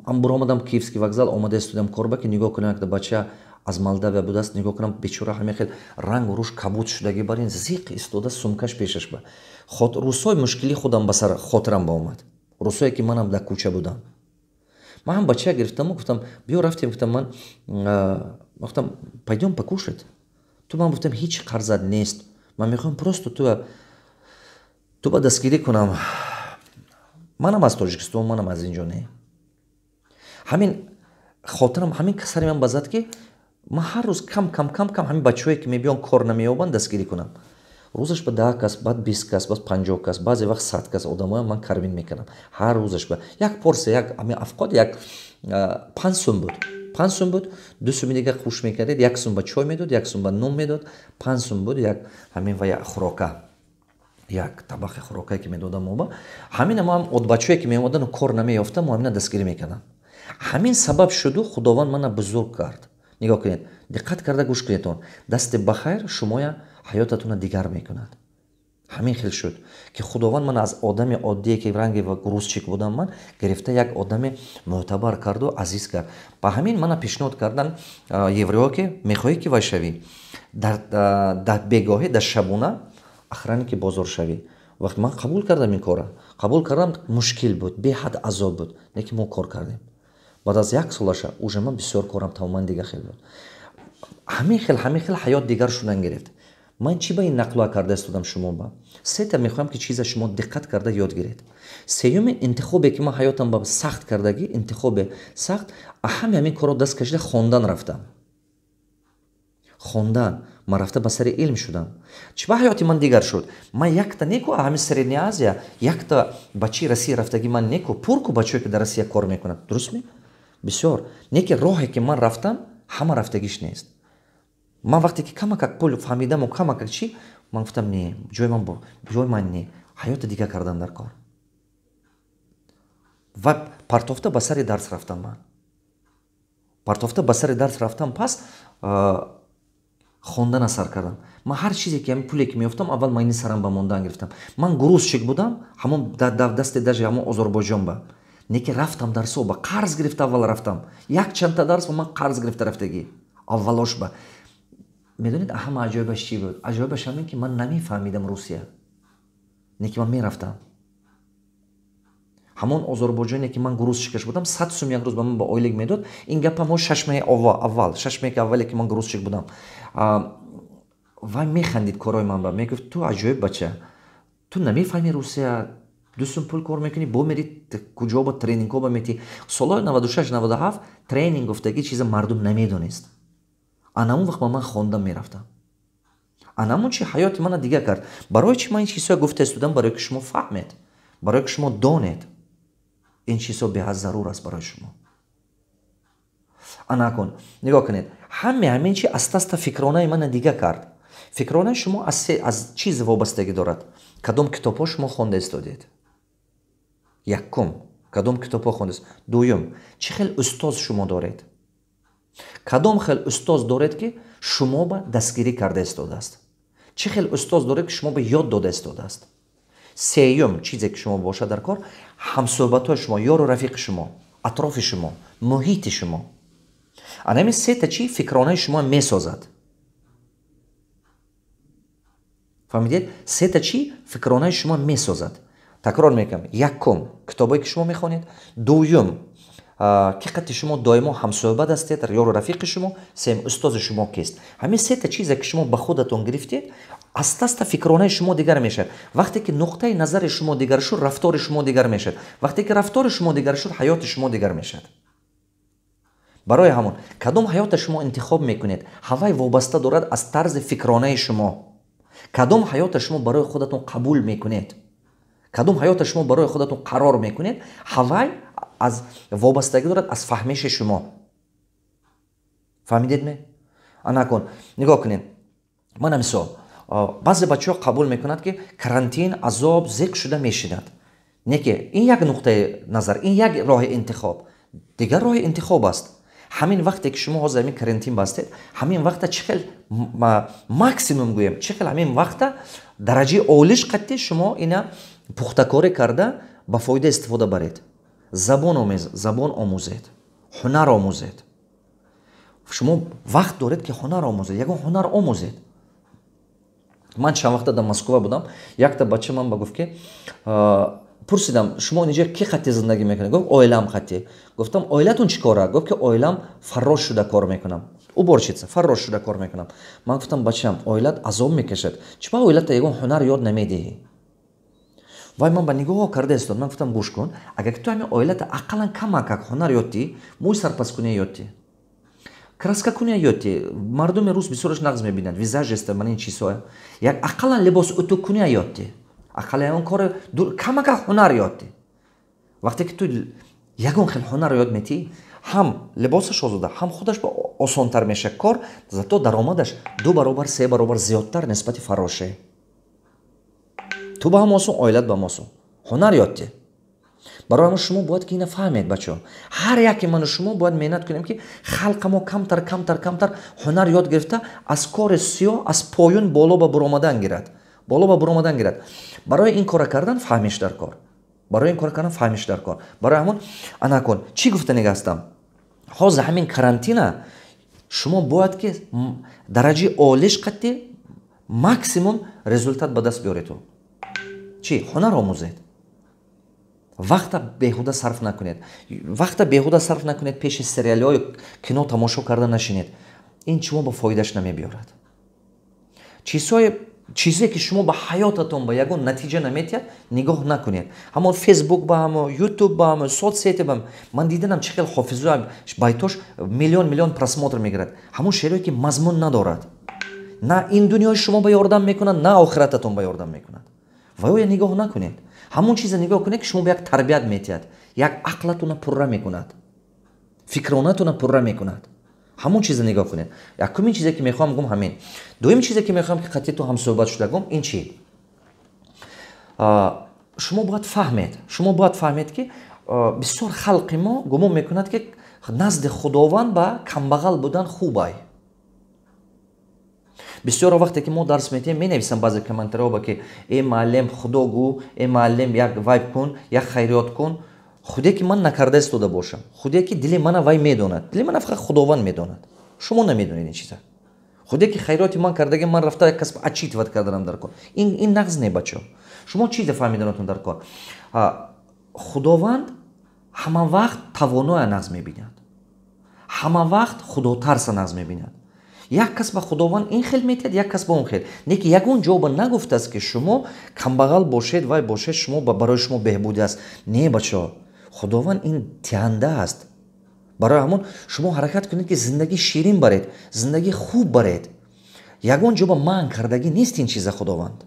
Ам буромадам Киевский вокзал, омада истодам корба, ки нигоҳ кунам, якта бача аз Молдавия будааст. Нигоҳ кунам, бечора ҳамин хел рангу рӯш кабуд шудагӣ, бар ин зиқ истода, сумкаш пешаш ба. Рӯзҳои мушкилии худам ба сар хотирам ба омад, рӯзҳое, ки манам дар кӯча будам. Ман ҳам бача гирифтаму гуфтам: биё, рафтем. Гуфтам, ман гуфтам: пойдем покушать. Ту, ман гуфтам, ҳеҷ қарзат нест, ман мехоҳам просто ту ба дастгирӣ кунам. Манам аз Тоҷикистон, манам аз инҷо не. Ҳамин хотирам, ҳамин сари ман базад, ки ман ҳар рӯз кам кам кам кам ҳамин бачаҳое, ки мебиён, кор намеёбанд, дастгирӣ кунам. Рӯзаш ба 10 кас, баъд 20 кас, баъд 50 кас, баъзе вақт 100 кас одамоя ман кормить мекардам. Ҳар рӯзаш ба як порция, як ҳамин афқод, як 5 сум буд, 5 сум буд, 2 суми дига хуш мекардед, 1 сум ба чой медод, 1 сум ба нон медод. 5 сум буд як ҳамин ва як хӯрока, як табақи хӯрокае, ки медодам мо ба ҳамина. Мо ҳам бачаҳое, ки меомадану кор намеёфтам, мо ҳамина дастгирӣ мекардам. Ҳамин сабаб шуду Худованд мана бузург кард. Нигоҳ кунед, диққат карда гӯш кунедон: дасти бахайр шумоя ҳаётатонро дигар мекунад. Ҳамин хел шуд, ки Худованд ман аз одами оддие, ки ранги грузчик будам, ман гирифта як одами мӯътабар карду азиз кард. Ба ҳамин мана пешниҳод кардан евреҳо, ки мехоҳӣ, ки вай шавӣ, дар бегоҳӣ, дар шабона охранники бозор шавӣ. Вақт ман қабул кардам, ин кора қабул кардам. Мушкил буд, беҳад азоб буд, лекин мо кор кардем. Баъд аз як солаша уже ман бисёр корам тамоман дига хел буд. Ҳамин хел ҳаёт дигар шудан гирифт. Ман чӣ ба ин нақлуа карда истодам шумо ба? Сета мехоҳам, ки чиза шумо диққат карда ёд гиред. Сеюми интихобе, ки ман ҳаётам ба сахт кардагӣ, интихобе сахт, ҳами ҳамин корро даст кашида хондан рафтам. Хондан. Ман рафта ба сари илм шудам. Чӣ ба ҳаёти ман дигар шуд? Ман якта неку ҳамин Средняя Азия, якта бачаи Россия рафтагӣ ман неку, пурку бачае, ки дар Россия кор мекунад. Дуруст ми? Бисёр. Неки роҳе, ки ман рафтам, ҳама рафтагиш нест. Ман вақте ки камакак пул фаҳмидаму камакак чӣ, ман гуфтам, не, ҷои ман ҷои ман не, ҳаёти дигар кардан дар кор. Ва партофта ба сари дарс рафтам ман. Партофта ба сари дарс рафтам, пас хондана сар кардам. Ман ҳар чизе ки ҳамин пуле ки меёфтам, аввал майни сарам ба мондан гирифтам. Ман грузчик будам, ҳамон дасти даже ҳамон Озарбойҷон ба. Неки рафтам дарсо ба қарз гирифта аввал рафтам. Як чандта дарс ман қарз гирифта рафтагӣ. Аввалош ба. Медонед, ҳама аҷоибаш чӣ буд? Аҷоибаш ҳамин, ки ман намефаҳмидам Русия. Неки ман мерафтам. Ҳамон Озарбойҷоне, ки ман грузчикаш будам, 100 сум як рӯз ба ман ба ойлик медод. Ин гапам ҳо 6 моҳи аввал, 6 моҳи аввале, ки ман грузчик будам. Вай механдид корои ман ба. Мегуфт, ту аҷоиб бача. Ту намефаҳми Русия, 2 сум пул кор мекунӣ, бо мери куҷо ба тренингҳо ба мети. Солҳои 96-97 тренинг гуфтагӣ чиза мардум намедонист. Анамон вақт ба ман хондан мерафтам. Анамон чи ҳаёти мана дигар кард. Барои чи ман ин чизҳоя гуфта истодам? Барои ки шумо фаҳмед, барои ки шумо донед. Ин чизҳо беҳад зарур аст барои шумо. Анакун нигоҳ кунед, ҳаме ҳамин чи аста-аста фикронаи мана дигар кард. Фикронаи шумо аз чиз вобастагӣ дорад? Кадом китобҳо шумо хонда истодед? Якум, кадом китобҳо хонда? Дуюм, чӣ хел устоз шумо доред? Кадом хел устоз доред, ки шумо ба дастгирӣ карда истодааст? Чӣ хел устоз доред, ки шумо ба ёд дода истодааст? Сеюм чизе, ки шумо бошад дар кор, ҳамсӯҳбатҳои шумо, ёру рафиқи шумо, атрофи шумо, муҳити шумо. Ана ҳамин сета чи фикронаи шумо месозад. Фаҳмидед? Сета чи фикронаи шумо месозад. Такрор мекунам. Якум, китобое, ки шумо мехонед. Дуюм, ки қати шумо доимо ҳамсӯҳбат ҳастед, ёру рафиқи шумо. Сеюм, устози шумо кист. Ҳамин сета чизе, ки шумо ба худатон гирифтед, аста-аста фикронаи шумо дигар мешавад. Вақте ки нуқтаи назари шумо дигар шуд, рафтори шумо дигар мешавад. Вақте ки рафтори шумо дигар шуд, ҳаёти шумо дигар мешавад. Барои ҳамон, кадом ҳаёта шумо интихоб мекунед, ҳавай вобаста дорад аз тарзи фикронаи шумо. Кадом ҳаёта шумо барои худатон қабул мекунед, кадом ҳаёта шумо барои худатон қарор мекунед, ҳавай аз вобастагӣ дорад аз фаҳмиши шумо. Фаҳмидед ме? Анакун нигоҳ кунед. Мана мисол, баъзе бачаҳо қабул мекунад, ки карантин, азоб, зиқ шуда мешинад. Не ки ин як нуқтаи назар, ин як роҳи интихоб. Дигар роҳи интихоб аст. Ҳамин вақте, ки шумо ҳозир ҳамин карантин бастед, ҳамин вақта чӣ хел максимум гӯем, чӣ хел ҳамин вақта дараҷаи олиш қатти шумо ина пухтакорӣ карда ба фоида истифода баред. Забон омӯзед, ҳунар омӯзед. Шумо вақт доред, ки ҳунар омӯзед, ягон ҳунар омӯзед. Ман чанд вақта дар Москва будам, якта бача ман ба гуфт, ки пурсидам, шумо инҷа ки хатти зиндагӣ мекунед? Гуфт, оилам хатти. Гуфтам, оилатон чӣ кора? Гуфт, ки оилам фаррош шуда кор мекунам. Уборщица, фаррош шуда кор мекунам. Ман гуфтам, бачам, оилат азоб мекашад. Чӣ ба оилата ягон ҳунар ёд намедиҳӣ? Вай ман ба нигоҳ карда истод. Ман гуфтам, гӯш кун, агар ту ҳамин оилата ақаллан камакак ҳунар ёд диҳӣ, мӯй сарпаскунӣ ёд диҳӣ, краскакунӣ ёд диҳӣ, мардуми рус бисёраш нағз мебинанд, визажиста, ман ин чизҳоя, як ақаллан либос утуқкунӣ ёд диҳ, ақаллан ягон кори камакак ҳунар ёд диҳ. Вақте ки ту ягон хел ҳунар ёд метиҳӣ, ҳам либосаш озода, ҳам худаш ба осонтар мешавад кор, зато даромадаш 2 баробар, 3 баробар зиёдтар нисбати фарроше. Ту ба ҳам осон, оилат ба ҳам осон. Ҳунар ёд диҳ. Барои ҳамон шумо бояд ки ина фаҳмед, бачаҳо. Ҳар яке ману шумо бояд меҳнат кунем, ки халқа мо камтар, камтар, камтар ҳунар ёд гирифта, аз кори сиёҳ, аз поён боло ба буромадан гирад. Боло ба буромадан гирад. Барои ин кора кардан фаҳмиш дар кор. Барои ин кора кардан фаҳмиш дар кор. Барои ҳамон анакун чӣ гуфтанига ҳастам? Ҳозир ҳамин карантина шумо бояд ки дараҷаи олиш қатти максимум результат ба даст биёред. Чӣ? Ҳунар омӯзед. Вақта беҳуда сарф накунед. Вақта беҳуда сарф накунед, пеши сериалҳои кино тамошо карда нашинед. Ин шумо ба фоидаш намебиёрад. Чизе, ки шумо ба ҳаётатон ба ягон натиҷа наметиҳад, нигоҳ накунед. Ҳамон Фейсбук ба, ҳамо Ютуб ба, ҳамо соцсети ба. Ман диданам, чӣ хел ҳофизу байтош миллион миллион просмотр мегирад. Ҳамон шеърое, ки мазмун надорад, на ин дунёи шумо ба ёрдам мекунад, на охирататон ба ёрдам мекунад. Ва оя нигоҳ накунед. Ҳамон чиза нигоҳ кунед, ки шумо ба як тарбият метиҳад, як ақлатона пурра мекунад, фикронатона пурра мекунад. Ҳамон чиза нигоҳ кунед. Якумин чизе, ки мехоҳам гум, ҳамин. Дуюм чизе, ки мехоҳам, ки қатъи ту ҳамсӯҳбат шуда гум, ин чи? Шумо бояд фаҳмед, ки бисёр халқи мо гумон мекунад, ки назди Худованд ба камбағал будан хубай. Бисёро вақте ки мо дарс метиҳем, менависам баъзе комментариҳо, ки: «Э, муаллим, Худо гӯ, э, муаллим, як вайб кун, як хайриёт кун». Худе ки ман накарда истода бошам, худе ки дили мана вай медонад. Дили мана фақат Худованд медонад, шумо намедонед ин чиза. Худе ки хайроти ман кардаги, ман рафта як кас отчитывать карданам дар кор, ин нағз не. Бачо, шумо чизе фаҳмиданатон дар кор: Худованд ҳама вақт тавоноя нағз мебинад, ҳама вақт худотарса нағз мебинад. Як кас ба Худованд ин хел метиҳад, як кас ба он хел. Не ки ягон ҷо ба нагуфтааст, ки шумо камбағал бошед, вай бошед, шумо барои шумо беҳбудӣ аст. Не, бачо, Худованд ин тиҳанда аст. Барои ҳамон шумо ҳаракат кунед, ки зиндагӣ ширин баред, зиндагӣ хуб баред. Ягон ҷо ба манъ кардагӣ нест ин чиза Худованд.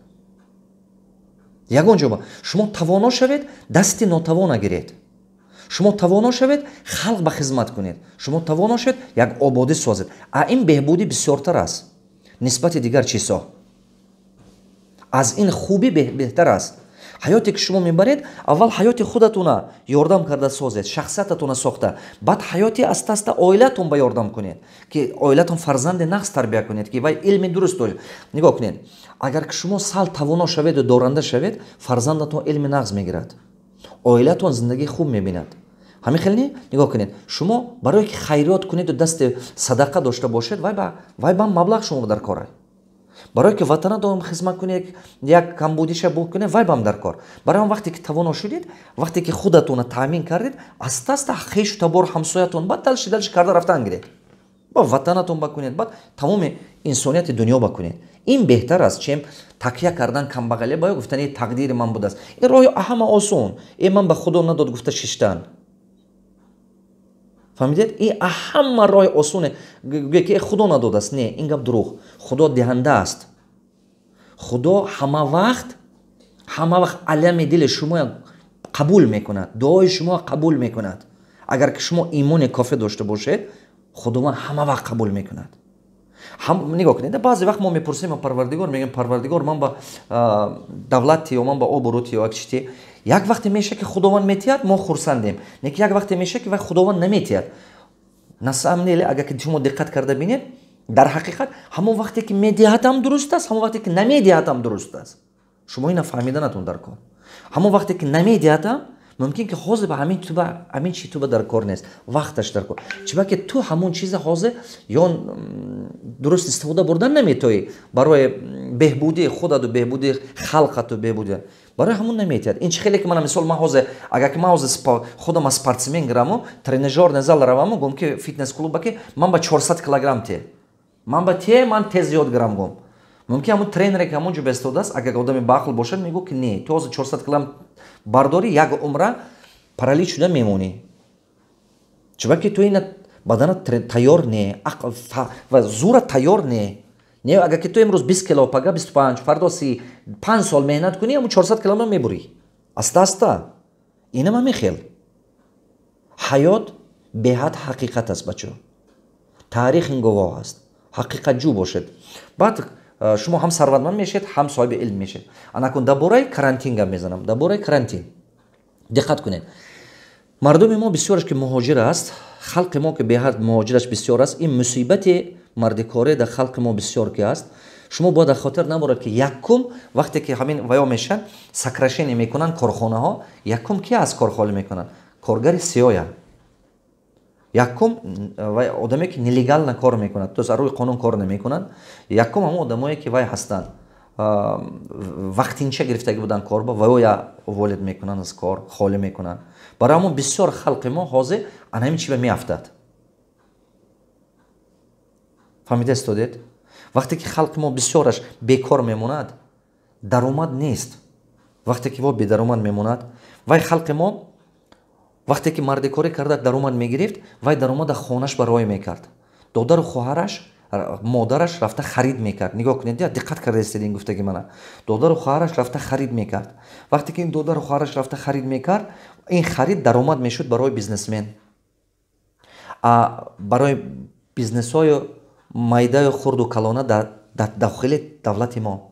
Ягон ҷо ба шумо тавоно шавед, дасти нотавона гиред. Шумо тавоно шавед, халқ ба хизмат кунед. Шумо тавоно шавед, як ободӣ созед. А ин беҳбудӣ бисёртар аст нисбати дигар чизҳо. Аз ин хубӣ беҳтар аст ҳаёте, ки шумо мебаред. Аввал ҳаёти худатуна ёрдам карда созед, шахсиятатуна сохта, баъд ҳаёти аста аста оилатон ба ёрдам кунед, ки оилатон фарзанди нағз тарбия кунед, ки вай илми дуруст доред. Нигоҳ кунед, агар ки шумо сал тавоно шаведу доранда шавед, фарзандатон илми нағз мегирад, оилатон зиндагии хуб мебинад. Ҳамин хел не? Нигоҳ кунед, шумо барое ки хайриёт кунеду дасти садақа дошта бошед, вай ба маблағ шумо дар кора. Барое ки ватанатон хизмат кунед, як камбудиша букунед, вай бам дар кор. Барои он вақте ки тавоно шудед, вақте ки худатонро таъмин кардед, аста аста хешу табор, ҳамсоятон, баъд дальше, дальше карда рафтан гиред, ба ватанатон бакунед, баъд тамоми инсонияти дунё бакунед. Ин беҳтар аст, чем такя кардан камбағале ба ё гуфтани тақдири ман будааст. Ин роҳи ҳама осон. Э, ман ба Худо надод гуфта шиштан, фаҳмидед? Ин ҳама роҳи осоне гӯе, ки Худо надодааст. Не, ин гап дурӯғ. Худо диҳанда аст. Худо ҳама вақт алами дили шумо қабул мекунад, дуои шумо қабул мекунад. Агар ки шумо имони кофӣ дошта бошед, Худованд ҳама вақт қабул мекунад. Нигоҳ кунед, баъзе вақт мо мепурсем Парвардигор, мегӯем: «Парвардигор, ман ба давлати ё ман ба обрӯти ё як чити». Як вақте меша, ки Худованд метиҳад, мо хурсандем. Не ки як вақте меша, ки вай Худованд наметиҳад. На самом деле, агар ки шумо диққат карда бинед, дар ҳақиқат ҳамон вақте ки медиҳадам дуруст аст, ҳамон вақте ки намедиҳадам дуруст аст. Шумо ина фаҳмиданатон дар кор. Ҳамон вақте ки намедиҳадам, мумкин ки ҳозир ба ҳамин туба, ҳамин чи туба дар кор нест, вақташ дар кор. Чиба ки ту ҳамон чиза ҳозир ё дуруст истифода бурдан наметоӣ барои беҳбудии худату беҳбудии халқату беҳбудӣ, барои ҳамон наметиҳад. Ин чи хеле ки мана мисол, ман ҳозир, агар ки ман ҳозир худам аз спортсмен гираму тренажёрный зал раваму гум, ки фитнес клуба, ки ман ба 400 килограмм те, ман ба те, ман тез ёд гирам гум, мумкин ҳамон тренере, ки ҳамон ҷо бестодааст, агар одами баақл бошад, мегӯ, ки не, ту ҳозир 400 килограмм бардорӣ, як умра паралич шуда мемонӣ. Чунки ту ина баданат тайёр не, ва зура тайёр не. Не, агар ки ту имрӯз 20 кило, пага 25, фардо 30, 5 сол меҳнат кунӣ, ҳамун 400 килоро мебурӣ аста аста. Инам ҳамин хел. Ҳаёт беҳад ҳақиқат аст, бачо. Таърих ин гувоҳ аст. Ҳақиқатҷӯ бошед, баъд шумо ҳам сарватманд мешавед, ҳам соҳиби илм мешавед. Анакун дар бораи карантин гап мезанам. Дар бораи карантин диққат кунед. Мардуми мо бисёраш ки муҳоҷир аст, халқи мо ки беҳад муҳоҷираш бисёр аст, ин мусибати мардикорӣ дар халқи мо бисёр ки аст. Шумо бояд дар хотир наборед, ки якум вақте ки ҳамин ваё мешавад, сокращение мекунанд корхонаҳо, якум ки аз кор холӣ мекунанд? Коргари сиёя. Якум одаме, ки нелегально кор мекунад, то есть рӯи қонун кор намекунад. Якум ҳамон одамое, ки вай ҳастанд, вақтинча гирифтагӣ буданд корба, ваёя уволить мекунанд, аз кор холӣ мекунанд. Барои ҳамон бисёр халқи мо ҳозир ана ҳамин чиба меафтад. Фаҳмида истодед? Вақте ки халқи мо бисёраш бекор мемонад, даромад нест. Вақте ки во бедаромад мемонад, вай халқи мо вақте ки мардикорӣ карда даромад мегирифт, вай даромада хонаш ба рой мекард, додару хоҳараш, модараш рафта харид мекард. Нигоҳ кунед, диққат карда истед ин гуфтаги мана. Додару хоҳараш рафта харид мекард. Вақте ки ин додару хоҳараш рафта харид мекард, ин харид даромад мешуд барои бизнесмен, барои бизнесҳою майдаю хурду калона дар дохили давлати мо.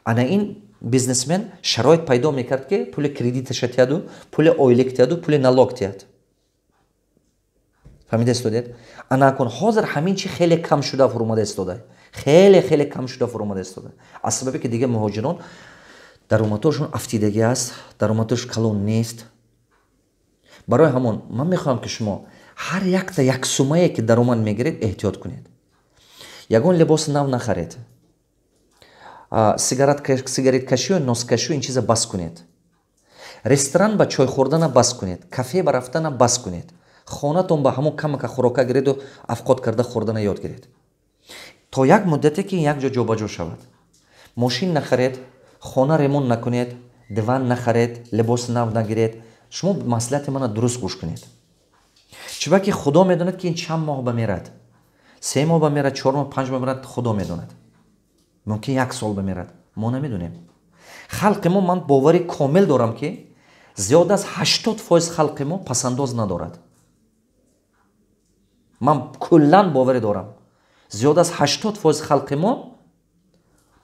Ана ин бизнесмен шароит пайдо мекард, ки пули кредиташа тиҳаду, пули ойлик тиҳаду, пули налог тиҳад. Фаҳмида истодед? Ана акун ҳозир ҳамин чи хеле кам шуда фуромада истода, хеле хеле кам шуда фуромада истода, аз сабабе ки дигар муҳоҷирон даромадҳошон афтидагӣ аст, даромадҳош калон нест. Барои ҳамон ман мехоҳам, ки шумо ҳар якта як сумае ки даромад мегиред, эҳтиёт кунед. Ягон либоси нав нахаред, сигареткашию носкашию ин чиза бас кунед, ресторан ба чой хӯрдана бас кунед, кафе ба рафтана бас кунед. Хонатон ба ҳамон камака хӯрока гиреду афқот карда хӯрдана ёд гиред, то як муддате ки як ҷо ҷобаҷо шавад. Мошин нахаред, хона ремонт накунед, диван нахаред, либоси нав нагиред. Шумо маслиҳати мана дуруст гӯш кунед, чунки Худо медонад, ки ин чанд моҳ ба мерад: 3 моҳ ба мерад, 4 моҳ, 5 моҳ мерад, Худо медонад, мумкин як сол ба мерад, мо намедонем. Халқи мо, ман бовари комил дорам, ки зиёд аз 80% халқи мо пасандоз надорад. Ман куллан боварӣ дорам, зиёд аз 80% халқи мо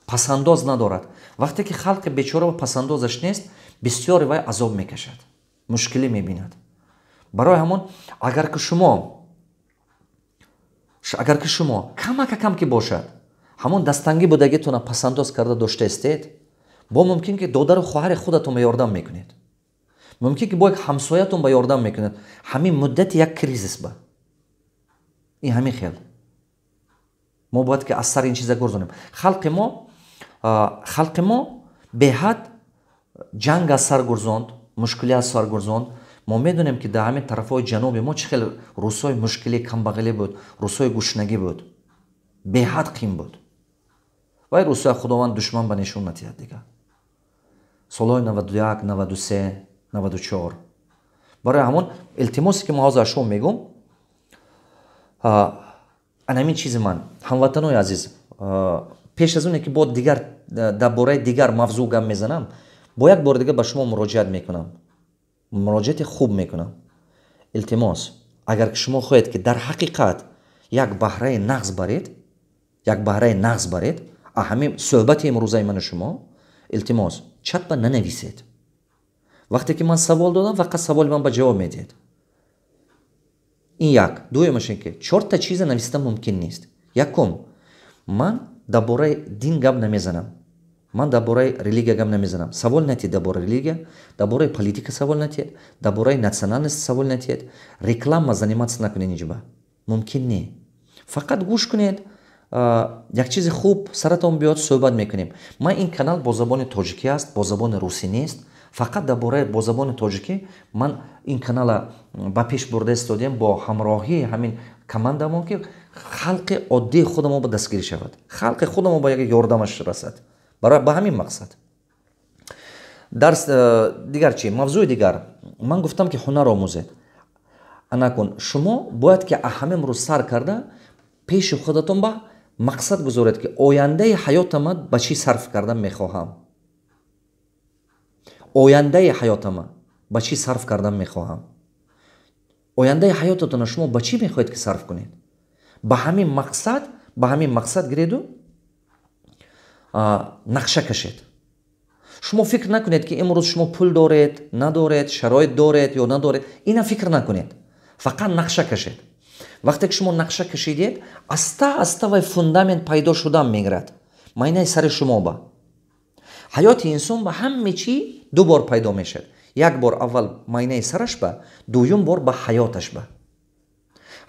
пасандоз надорад. Вақте ки халқи бечора пасандозаш нест, бисёре вай азоб мекашад, мушкилӣ мебинад. Барои ҳамон агар ки шумо камака кам ки бошад, ҳамон дастангӣ будагитона пасандоз карда дошта истед, бо мумкин ки додару хоҳари худатон ба ёрдам мекунед, мумкин ки бо як ҳамсоятон ба ёрдам мекунед ҳамин муддати як кризис ба. Ин ҳамин хел мо бояд ки аз сари ин чиза гурзонем. Халқи мо беҳад ҷанг аз сар гурзонд, мушкилӣ аз сар гурзонд. Мо медонем, ки дар ҳамин тарафҳои ҷануби мо чӣ хел рӯзҳои мушкилӣ, камбағалӣ буд, рӯзҳои гушнагӣ буд, беҳад қин буд. Вай рӯзҳоя Худованд душман ба нишон натиҳад дигар. Солҳои 91, 93, 94. Барои ҳамон илтимосе ки мо ҳозир аз шумо мегӯм, анамин чизи ман, ҳамватанои азиз, пеш аз оне ки бо дигар дар бораи дигар мавзӯъ гап мезанам, бо як бори дигар ба шумо муроҷиат мекунам, муроҷиати хуб мекунам. Илтимос, агар ки шумо хоҳед, ки дар ҳақиқат як баҳраи нағз баред, як баҳраи нағз баред ҳамин суҳбати имрӯзаи ману шумо, илтимос, чатба нанависед. Вақте ки ман савол додам, фақат саволи ман ба ҷавоб медиҳед. Ин як. Дуюмаш ин ки чорта чиза нависта мумкин нест. Якум, ман дар бораи дин гап намезанам, ман дар бораи религия гап намезанам, савол натиҳед дар бораи религия, дар бораи политика савол натиҳед, дар бораи национальность савол натиҳед, реклама заниматься накунед, инҷоба мумкин не. Фақат гӯш кунед, як чизи хуб саратон биёд, суҳбат мекунем. Ман ин канал бо забони тоҷикӣ аст, бо забони русӣ нест. Фақат дар бораи бо забони тоҷикӣ ман ин канала ба пеш бурда истодем бо ҳамроҳии ҳамин командамон, ки халқи оддии худамо ба дастгирӣ шавад, халқи худамо ба як ёрдамаш расад. Ба ҳамин мақсад. Дарс дигар чи, мавзӯи дигар, ман гуфтам, ки ҳунар омӯзед. Анакун шумо бояд ки ҳамин рӯз сар карда пеши худатон ба мақсад гузоред, ки ояндаи ҳаётама ба чӣ сарф кардан мехоҳам, ояндаи ҳаётама ба чӣ сарф кардан мехоҳам. Ояндаи ҳаётатонро шумо ба чӣ мехоҳед, ки сарф кунед? Ба ҳамин мақсад гиреду нақша кашед. Шумо фикр накунед, ки имрӯз шумо пул доред, надоред, шароит доред ё надоред, ина фикр накунед, фақат нақша кашед. Вақте ки шумо нақша кашидед, аста аста вай фундамент пайдо шудан мегирад майнаи сари шумо ба. Ҳаёти инсон ба ҳаме чӣ ду бор пайдо мешавад: як бор аввал майнаи сараш ба, дуюм бор ба ҳаёташ ба.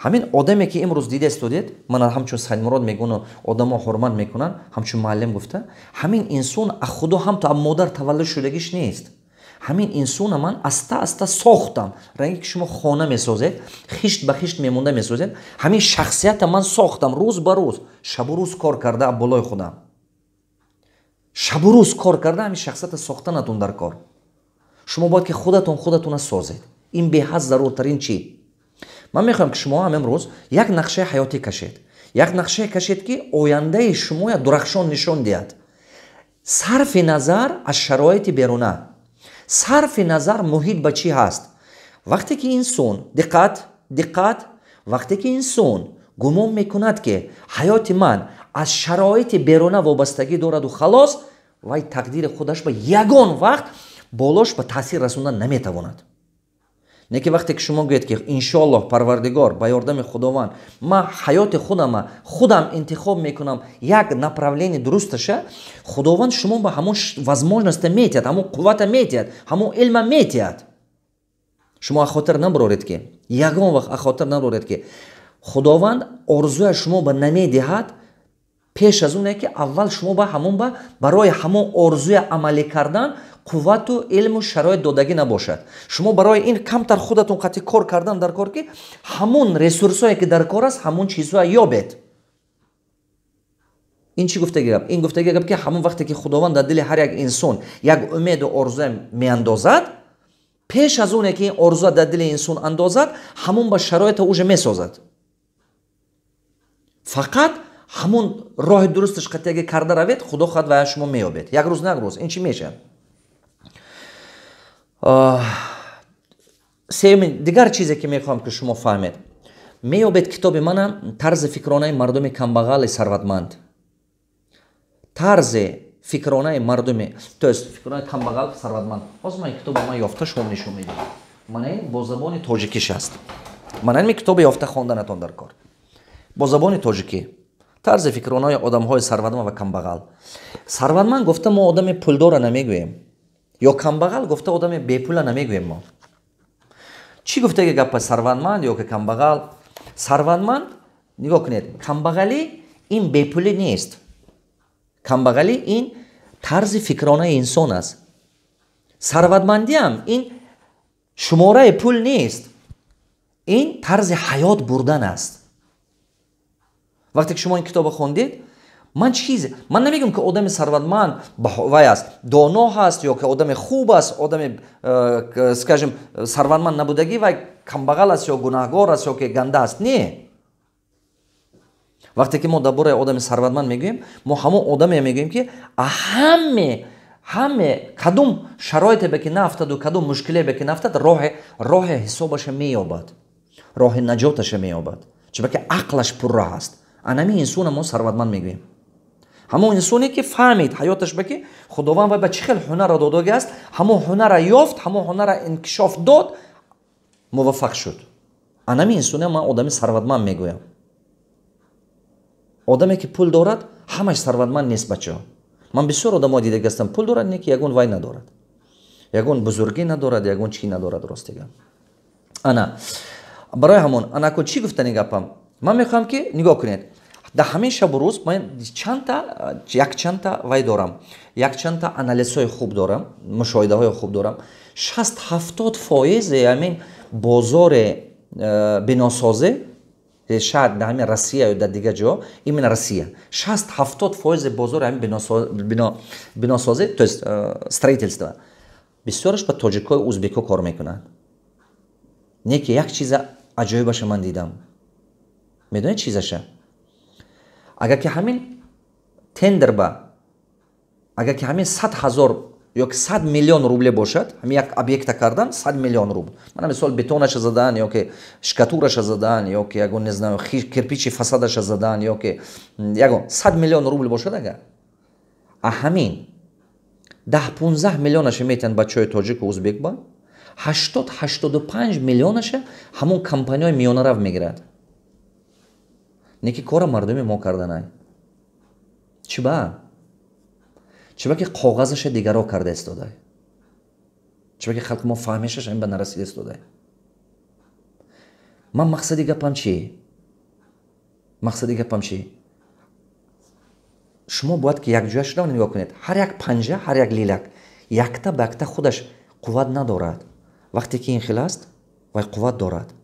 Ҳамин одаме ки имрӯз дида истодед, ман ҳамчун Сайдмурод мегӯну одамо ҳурмат мекунанд, ҳамчун муаллим гуфта, ҳамин инсон аз Худо ҳам то модар таваллуд шудагиш нест. Ҳамин инсона ман аста аста сохтам. Ранге ки шумо хона месозед, хишт ба хишт мемонда месозед, ҳамин шахсията ман сохтам рӯз ба рӯз, шабу рӯз кор карда болои худам, шабу рӯз кор карда ҳамин шахсията сохтанатон дар кор. Шумо бояд ки худатон худатона созед. Ин беҳад заруртарин чӣ. Ман мехоҳам, ки шумо ҳам имрӯз як нақшаи ҳаётӣ кашед, як нақшае кашед, ки ояндаи шумоя дурахшон нишон диҳад, сарфи назар аз шароити беруна, сарфи назар муҳит ба чӣ ҳаст. Вақте ки инсон, диққат, диққат, вақте ки инсон гумон мекунад, ки ҳаёти ман аз шароити беруна вобастагӣ дораду халос, вай тақдири худаш ба ягон вақт болош ба таъсир расондан наметавонад. Не ки вақте ки шумо гӯед, ки иншоаллоҳ, Парвардигор, ба ёрдами Худованд ман ҳаёти худама худам интихоб мекунам, як направление дурусташа, Худованд шумо ба ҳамон возможность а метиҳад, ҳамон қуввата метиҳад, ҳамон илма метиҳад. Шумо ахотир набароред, ки ягон вақт ахотир набароред, ки Худованд орзуя шумо ба намедиҳад пеш аз оне ки аввал шумо ба ҳамон ба барои ҳамон орзуя амалӣ кардан қуввату илму шароит додагӣ набошад. Шумо барои ин камтар худатон қатъи кор кардан дар кор, ки ҳамон ресурсое, ки дар кор аст, ҳамон чизҳоя ёбед. Ин чӣ гуфтаги гап? Ин гуфтаги гап, ки ҳамон вақте ки Худованд дар дили ҳар як инсон як умеду орзуя меандозад, пеш аз оне ки ин орзуа дар дили инсон андозад, ҳамон ба шароита уже месозад. Фақат ҳамон роҳи дурусташ қатъияги карда равед, Худо хоҳад, вая шумо меёбед як рӯз на як рӯз. Ин чӣ мешавад? Сеюмин дигар чизе, ки мехоҳам, ки шумо фаҳмед, меёбед китоби манам, «Тарзи фикронаи мардуми камбағали сарватманд», тарзи фикронаи мардуми, то есть фикронаи камбағал сарватманд. Ҳозир ман китоба ман ёфта шумо нишон медиҳам. Мана ин бо забони тоҷикиш аст. Мана ин китобе ёфта хонданатон дар кор, бо забони тоҷикӣ, «Тарзи фикронаи одамҳои сарватманд ва камбағал». Сарватманд гуфта мо одами пулдора намегӯем ё камбағал гуфта одами бепула намегӯем. Мо чӣ гуфтаги гапа сарватманд ё ки камбағал? Сарватманд, нигоҳ кунед, камбағалӣ ин бепулӣ нест. Камбағалӣ ин тарзи фикронаи инсон аст. Сарватмандиам ин шумораи пул нест, ин тарзи ҳаёт бурдан аст. Вақте ки шумо ин китобо хондед, ман чизе ман намегӯям, ки одами сарватманд вай аст, доно ҳаст ё ки одами хуб аст. Одами, скажем, сарватманд набудагӣ вай камбағал аст ё гунаҳгор аст ё ки ганда аст, не. Вақте ки мо дар бораи одами сарватманд мегӯем, мо ҳамон одаме мегӯем, ки ҳаме кадом шароите бе ки наафтаду кадом мушкиле бе ки наафтад, роҳи ҳисобаша меёбад, роҳи наҷоташа меёбад, чунки ақлаш пурра ҳаст. Анами инсона мо сарватманд мегӯем. Ҳамон инсоне, ки фаҳмид ҳаёташ ба ки Худованд вай ба чӣ хел ҳунарро додагӣ аст, ҳамон ҳунарра ёфт, ҳамон ҳунарра инкишоф дод, муваффақ шуд. Анами инсоне ман одами сарватманд мегӯям. Одаме, ки пул дорад, ҳамаш сарватманд нест, бачаҳо. Ман бисёр одамо дидаги ҳастам, пул дорад, не ки ягон вай надорад, ягон бузургӣ надорад, ягон чӣ надорад, ростига. Ана барои ҳамон анако чӣ гуфтани гапам? Ман мехоҳам, ки нигоҳ кунед, дар ҳамин шабу рӯз ман чандта, якчандта вай дорам, якчандта анализҳои хуб дорам, мушоҳидаҳои хуб дорам. 60-70 фоизи ҳамин бозори биносозӣ, шояд дар ҳамин Россия ё дар дигар ҷо, именно Россия, 60-70 фоизи бозори ҳамин биносозӣ, то есть строительство, бисёраш ба тоҷикҳои узбекҳо кор мекунанд. Не ки як чиза аҷоибаша ман дидам. Медонед чизаша? Агар ки ҳамин тендер ба, агар ки ҳамин 100 000 ё ки 100 миллион рубле бошад, ҳамин як объекта кардан 100 миллион рубл, мана мисол, бетонаша задан ё ки штукатураша задан ё ки ягон, не знаю, кирпичи фасадаша задан ё ки ягон 100 миллион рубл бошад, агар а ҳамин 10-15 миллионаша метиҳанд бачаҳои тоҷику узбек ба, 80-85 миллионаша ҳамон компанияҳои миёнарав мегирад. Не ки кора мардуми мо карданай. Чиба? Чиба ки коғазаша дигаро карда истодай, чиба ки халқи мо фаҳмишаш ин ба нарасида истодай. Ман мақсади гапам чи? Мақсади гапам чи? Шумо бояд ки якҷоя шуда нигоҳ кунед. Ҳар як панҷа, ҳар як лилак якта ба якта худаш Қувват надорад. Вақте ки ин хел аст, вай қувват дорад.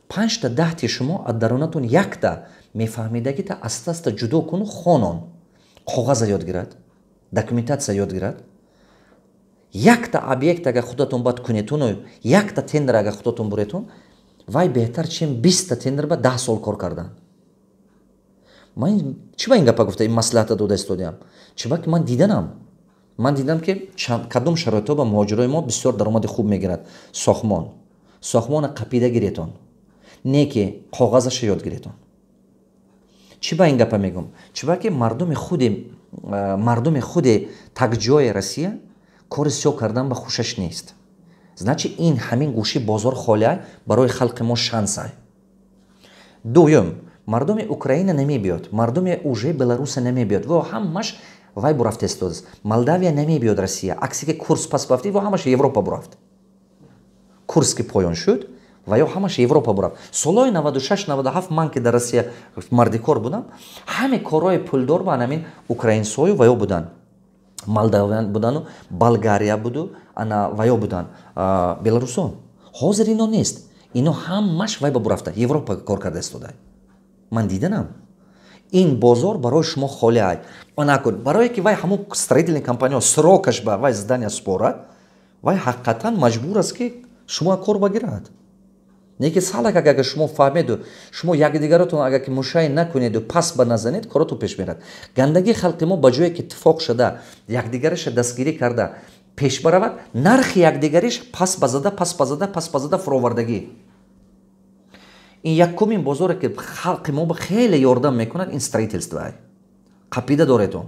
Панҷта, 10-ти шумо аз дарунатон якта мефаҳмидагита аста аста ҷудо куну хонон, коғаза ёд гирад, документация ёд гирад. Якта объект агар худатон бад кунетуну якта тендер агар худатон буретун, вай беҳтар, чем 20-та тендер ба 10 сол кор кардан. Ман чӣ ба ин гапа гуфта, ин маслиҳата дода истодиам? Чиба ки ман диданам, ман дидам, ки кадом шароитҳо ба муҳоҷирои мо бисёр даромади хуб мегирад. Сохмон. Сохмона қапида гиретон, не ки коғазаша ёд гиретон. Чӣ ба ин гапа мегӯм? Чиба ки мардуми худи такҷои Россия кори сиёҳ кардан ба хушаш нест. Значит, ин ҳамин гӯши бозор холиай, барои халқи мо шансай. Дуюм, мардуми Украина намебиёд, мардуми уже Беларуса намебиёд, во ҳамаш вай бурафта истодааст. Молдавия намебиёд Россия, аксе ки курс пас бафтӣ, во ҳамаш Европа бурафт. Курс ки поён шуд, ва ё ҳамаш Европа бурафт. Солҳои 96, 97 ман ки дар Россия мардикор будам, ҳаме корҳои пулдор ба ҳамин украинсою ва ё буданд, молдавиян будану Болгария буду, ана ва ё буданд беларусо. Ҳозир ино нест, ино ҳамаш вай ба бурафта, Европа кор карда истода. Ман диданам, ин бозор барои шумо холӣ ай. Накун, барое ки вай ҳамун строительный компания срок аш ба вай здания спорад, вай ҳақиқатан маҷбур аст, ки шумо кор багирад. Не ки салак, агар шумо фаҳмеду шумо якдигаратон агар ки мушай накунеду пас ба назанед, коротон пеш мерад. Гандагии халқи мо, ба ҷое ки иттифоқ шуда, якдигараша дастгирӣ карда пеш баравад, нархи якдигариш пас ба зада, пас ба зада, пас ба зада фуровардагӣ. Ин якумин бозоре, ки халқи мо хеле ёрдам мекунад, ин строительство. Қапида доретон.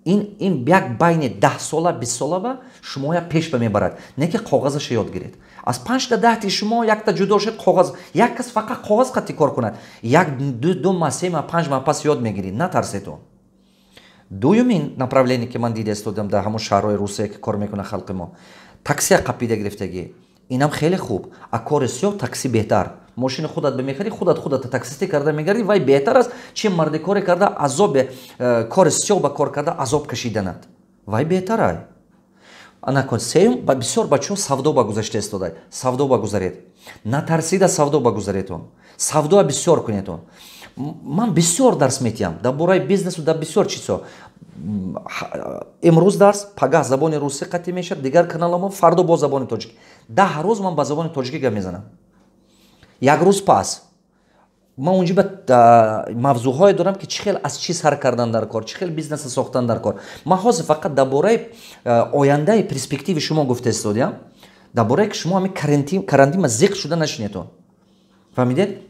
Ин як байни 10 сола, 20 сола ба шумоя пеш ба мебарад. Не ки коғазаша ёд гиред. Аз панҷта, 10-ти шумо якта ҷудо шед, коғаз, як кас фақат коғаз қатӣ кор кунад, як, 2 маҳ, 3 маҳ, 5 маҳ пас ёд мегиред, натарсетон. Дуюмин направление, ки ман дида истодам дар ҳамон шаҳрҳои Русия, ки кор мекунад халқи мо, таксия қапида гирифтагӣ. Инам хеле хуб. А кори сиёҳ такси беҳтар. Мошини худат бимехарӣ, худат худата таксистӣ карда мегардӣ, вай беҳтар аст, чи мардикоре карда азобе, кори сиёҳ ба кор карда азоб кашиданат. Вай беҳтарай. Анакун, сеюм, бисёр бачаҳо савдо ба гузашта истода. Савдо ба гузаред, натарсида савдо ба гузаретон, савдоа бисёр кунетон. Ман бисёр дарс метиҳам дар бораи бизнесу дар бисёр чизҳо. Имрӯз дарс, пагаҳ забони русӣ қатъӣ мешавад дигар каналамо, фардо бо забони тоҷикӣ. 10 рӯз ман ба забони тоҷикӣ гап мезанам, як рӯз пас. Ман унҷа ба мавзӯъҳое дорам, ки чӣ хел аз чӣ сар кардан дар кор, чӣ хел бизнеса сохтан дар кор. Ман ҳозир фақат дар бораи ояндаи перспективи шумо гуфта истодиям, дар бораe ки шумо ҳамин карантинма зиқ шуда нашинетон. Фаҳмидед?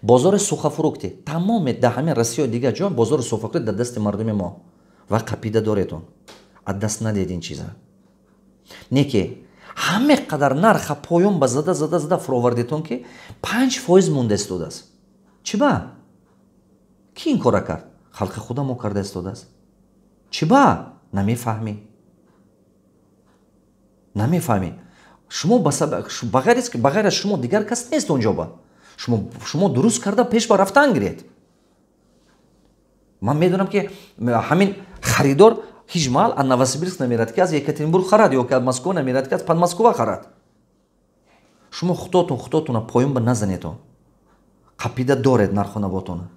Бозори сухофрукты тамоме дар ҳамин Россия, дигар ҷо бозори сухофрукты дар дасти мардуми мо ва қапида доретон, аз даст надиҳед ин чиза. Не ки ҳаме қадар нарха поён ба зада, зада, зада фуровардетон, ки 5% монда истодааст. Чӣ ба ки ин кора кард? Халқи худамо карда истодааст. Чӣ ба намефаҳмӣ? Намефаҳмӣ. Шумо ба ғайр аз шумо дигар кас нест онҷо ба шумо дуруст карда пеш ба рафтан гиред. Ман медонам, ки ҳамин харидор ҳеҷ маҳал аз Новосибирск намерад, ки аз Екатеринбург харад, ё ки аз Москва намерад, ки аз Подмосква харад. Шумо худотон худотона поён ба назанетон. Қапида доред нарху навотона,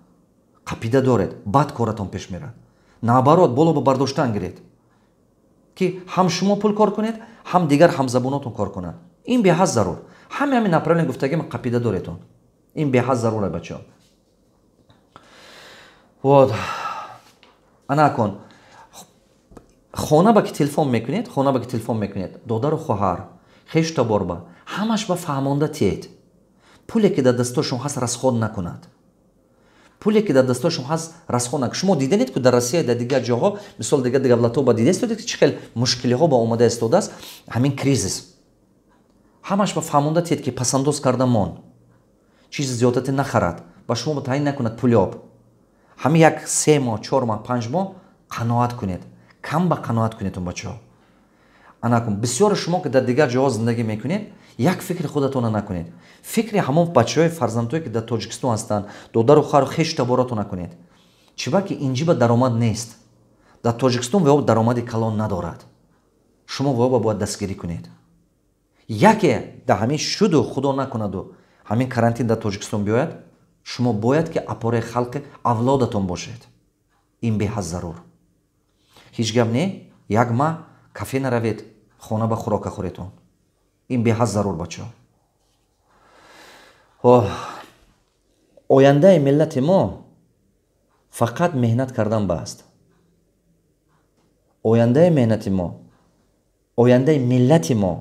қапида доред, баъд коратон пеш мерад. Наоборот, боло ба бардоштан гиред, ки ҳам шумо пул кор кунед, ҳам дигар ҳамзабонотон кор кунанд. Ин беҳад зарур. Ҳаме ҳамин направление гуфтагим қапида доретон, ин беҳад зарура, бачаҳо. Вот, анакун, хона ба ки телефон мекунед, хона ба ки телефон мекунед, додару хоҳар, хешу таборба, ҳамаш ба фаҳмонда тиед: пуле ки дар дастошон ҳаст, расход накунад. Пуле ки дар дастошон ҳаст, расход накунад. Шумо диданед, ки дар Россия, дар дигар ҷоҳо, мисол, дигар давлатҳо ба дида истодед, ки чӣ хел мушкилиҳо ба омада истодааст ҳамин кризис. Ҳамаш ба фаҳмонда тиед, ки пасандоз карда мон, чизи зиёдате нахарад, ба шумо таъин накунад пулёб. Ҳамин як 3 моҳ, 4 моҳ, 5 моҳ қаноат кунед, кам ба қаноат кунедтон, бачаҳо. Анакун, бисёре шумо ки дар дигар ҷоҳо зиндагӣ мекунед, як фикри худатона накунед, фикри ҳамон бачаҳои фарзандҳое, ки дар Тоҷикистон ҳастанд, додару хоҳару хешу таборато накунед. Чиба ки инҷиба даромад нест. Дар Тоҷикистон вео даромади калон надорад. Шумо воба бояд дастгирӣ кунед. Яке да ҳамин шуду худо накунаду ҳамин карантин дар Тоҷикистон биёяд, шумо бояд ки опораи халқи авлодатон бошед. Ин беҳад зарур. Ҳеҷ гап не, як маҳ кафе наравед, хона ба хӯрока хӯретон. Ин беҳад зарур, бачаҳо. Ояндаи миллати мо фақат меҳнат кардан бааст. Ояндаи меҳнати мо, ояндаи миллати мо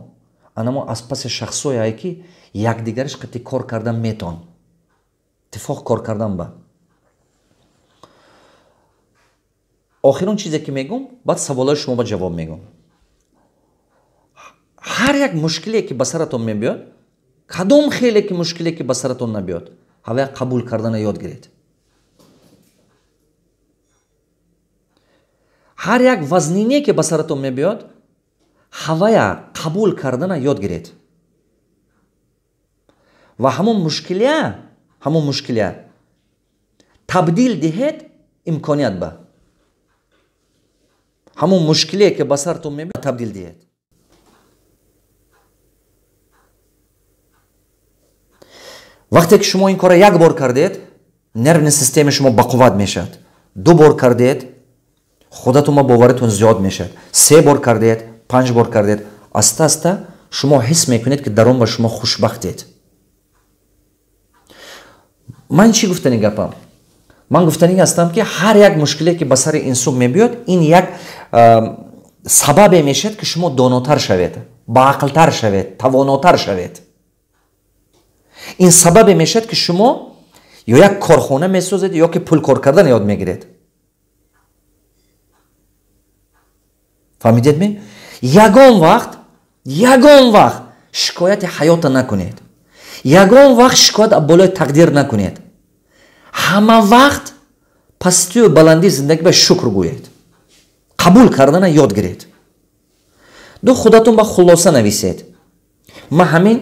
анамо аз паси шахсое ки якдигариш қати кор кардан метон, иттифоқ кор кардан ба. Охирон чизе ки мегӯм, баъд саволҳои шумо ба ҷавоб мегӯм. Ҳар як мушкиле ки ба саратон мебиёд, кадом хеле ки мушкиле ки ба саратон набиёд, ҳавая қабул кардана ёд гиред. Ҳар як вазнине ки ба саратон мебиёд, ҳавая қабул кардана ёд гиред. Ва ҳамон мушкилия табдил диҳед имконият ба. Ҳамон мушкилие ки ба саратон мебиёд, табдил диҳед. Вақте ки шумо ин корро як бор кардед, нервни системаи шумо бақувват мешавад. Ду бор кардед, худатон ба боваритон зиёд мешавад. Се бор кардед, панҷ бор кардед, аста аста шумо ҳис мекунед, ки дарун ба шумо хушбахтед. Ман чӣ гуфтани гапам? Ман гуфтани ҳастам, ки ҳар як мушкиле ки ба сари инсон мебиёд, ин як сабабе мешавад, ки шумо донотар шавед, баақлтар шавед, тавонотар шавед. Ин сабабе мешавад, ки шумо ё як корхона месозед, ё ки пул кор кардан ёд мегиред. Фаҳмидед ме? Ягон вақт шикояти ҳаёта накунед. Ягон вақт шикоят аз болои тақдир накунед. Ҳама вақт пастию баландии зиндагӣ ба шукр гӯед. Қабул кардана ёд гиред. Ду худатон ба хулоса нависед. Ман ҳамин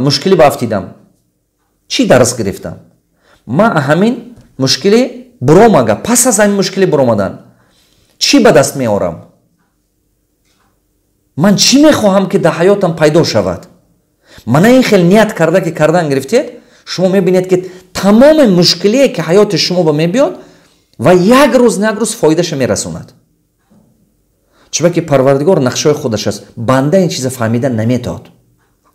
мушкилӣ ба афтидам. Чӣ дарс гирифтам? Ман ҳамин мушкилӣ буромага, пас аз ҳамин мушкилӣ буромадан чӣ ба даст меорам? Ман чӣ мехоҳам, ки дар ҳаётам пайдо шавад? Мана ин хел ният карда ки кардан гирифтед, шумо мебинед, ки тамоми мушкилие ки ҳаёти шумо ба мебиёд ва як рӯз на як рӯз фоидаша мерасонад. Чунки Парвардигор нақшаҳои худаш аст. Банда ин чиза фаҳмида наметавад.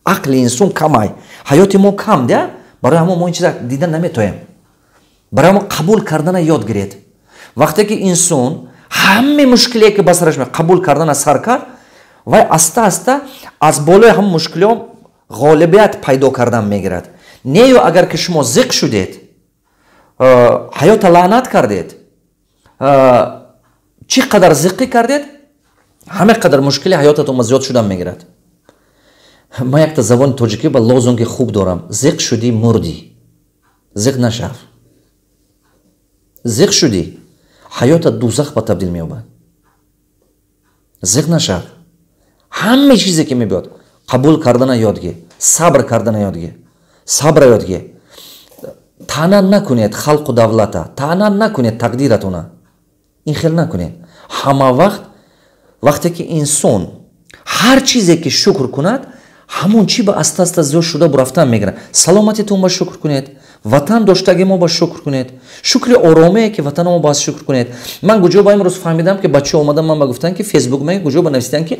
Ақли инсон камай, ҳаёти мо кам, да? Барои ҳамон мо ин чиза дида наметоем. Барои ҳамон қабул кардана ёд гиред. Вақте ки инсон ҳамаи мушкилие ки ба сараш меояд қабул кардана сар кард, вай аста аста аз болои ҳамон мушкилиҳо ғолибият пайдо кардан мегирад. Не ё агар ки шумо зиқ шудед, ҳаёта лаънат кардед, чӣ қадар зиққӣ кардед, ҳама қадар мушкили ҳаётатон зиёд шудан мегирад. Ман якта забони тоҷикӣ ба лозунги хуб дорам. Зиқ шудӣ, мурдӣ. Зиқ нашав. Зиқ шудӣ, ҳаёта дузах ба табдил меёбад. Зиқ нашав. Ҳама чизе ки мебиёд, қабул кардана ёд гир, сабр кардана ёд гир, сабра ёд гир. Таъна накунед халқу давлата, таъна накунед тақдиратона. Ин хел накунед. Ҳама вақт вақте ки инсон ҳар чизе ки шукр кунад, ҳамон чи ба аста аста зиёд шуда бурафтан мегирад. Саломатитон ба шукр кунед, ватан доштаги мо ба шукр кунед, шукри оромее ки ватана мо ба шукр кунед. Ман куҷо ба имрӯз фаҳмидам, ки бачаҳо омадан ман ба гуфтан, ки Фейсбук меги куҷо ба нависидан, ки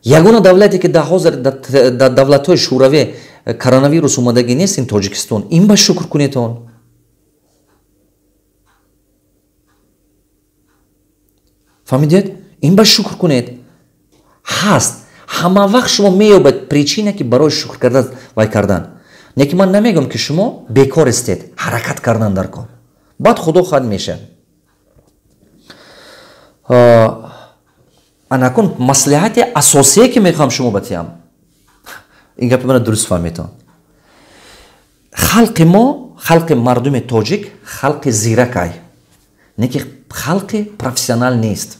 ягона давлате ки дар ҳозир дар давлатҳои шӯравӣ коронавирус омадагӣ нест, ин Тоҷикистон. Ин ба шукр кунедон. Фаҳмидед? Ин ба шукр кунед. Ҳаст. Ҳама вақт шумо меёбед причина, ки барои шукр кардан вай кардан. Не ки ман намегӯям, ки шумо бекор истед, ҳаракат кардан дар кор. Баъд худо хоҳад мешавад. Анакун маслиҳати асосие ки мехоҳам шумо батиҳам, ин гапи мана дуруст фаҳметон. Халқи мо, халқи мардуми тоҷик, халқи зиракай, не ки халқи профессионал нест.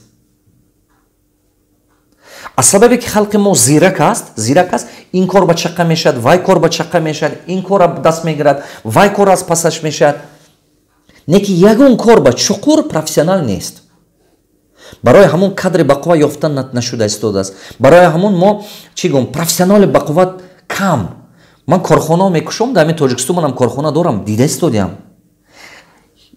Аз сабабе ки халқи мо зирак аст, ин кор ба чаққа мешавад, вай кор ба чаққа мешавад, ин кор даст мегирад, вай кор аз пасаш мешавад. Не ки ягон кор ба чуқур профессионал нест. Барои ҳамон кадри бақувват ёфтан нашуда истодааст. Барои ҳамон мо чӣ гӯм, профессионали бақувват кам. Ман корхонао мекушом, дар ҳамин Тоҷикистон манам корхона дорам, дида истодиам.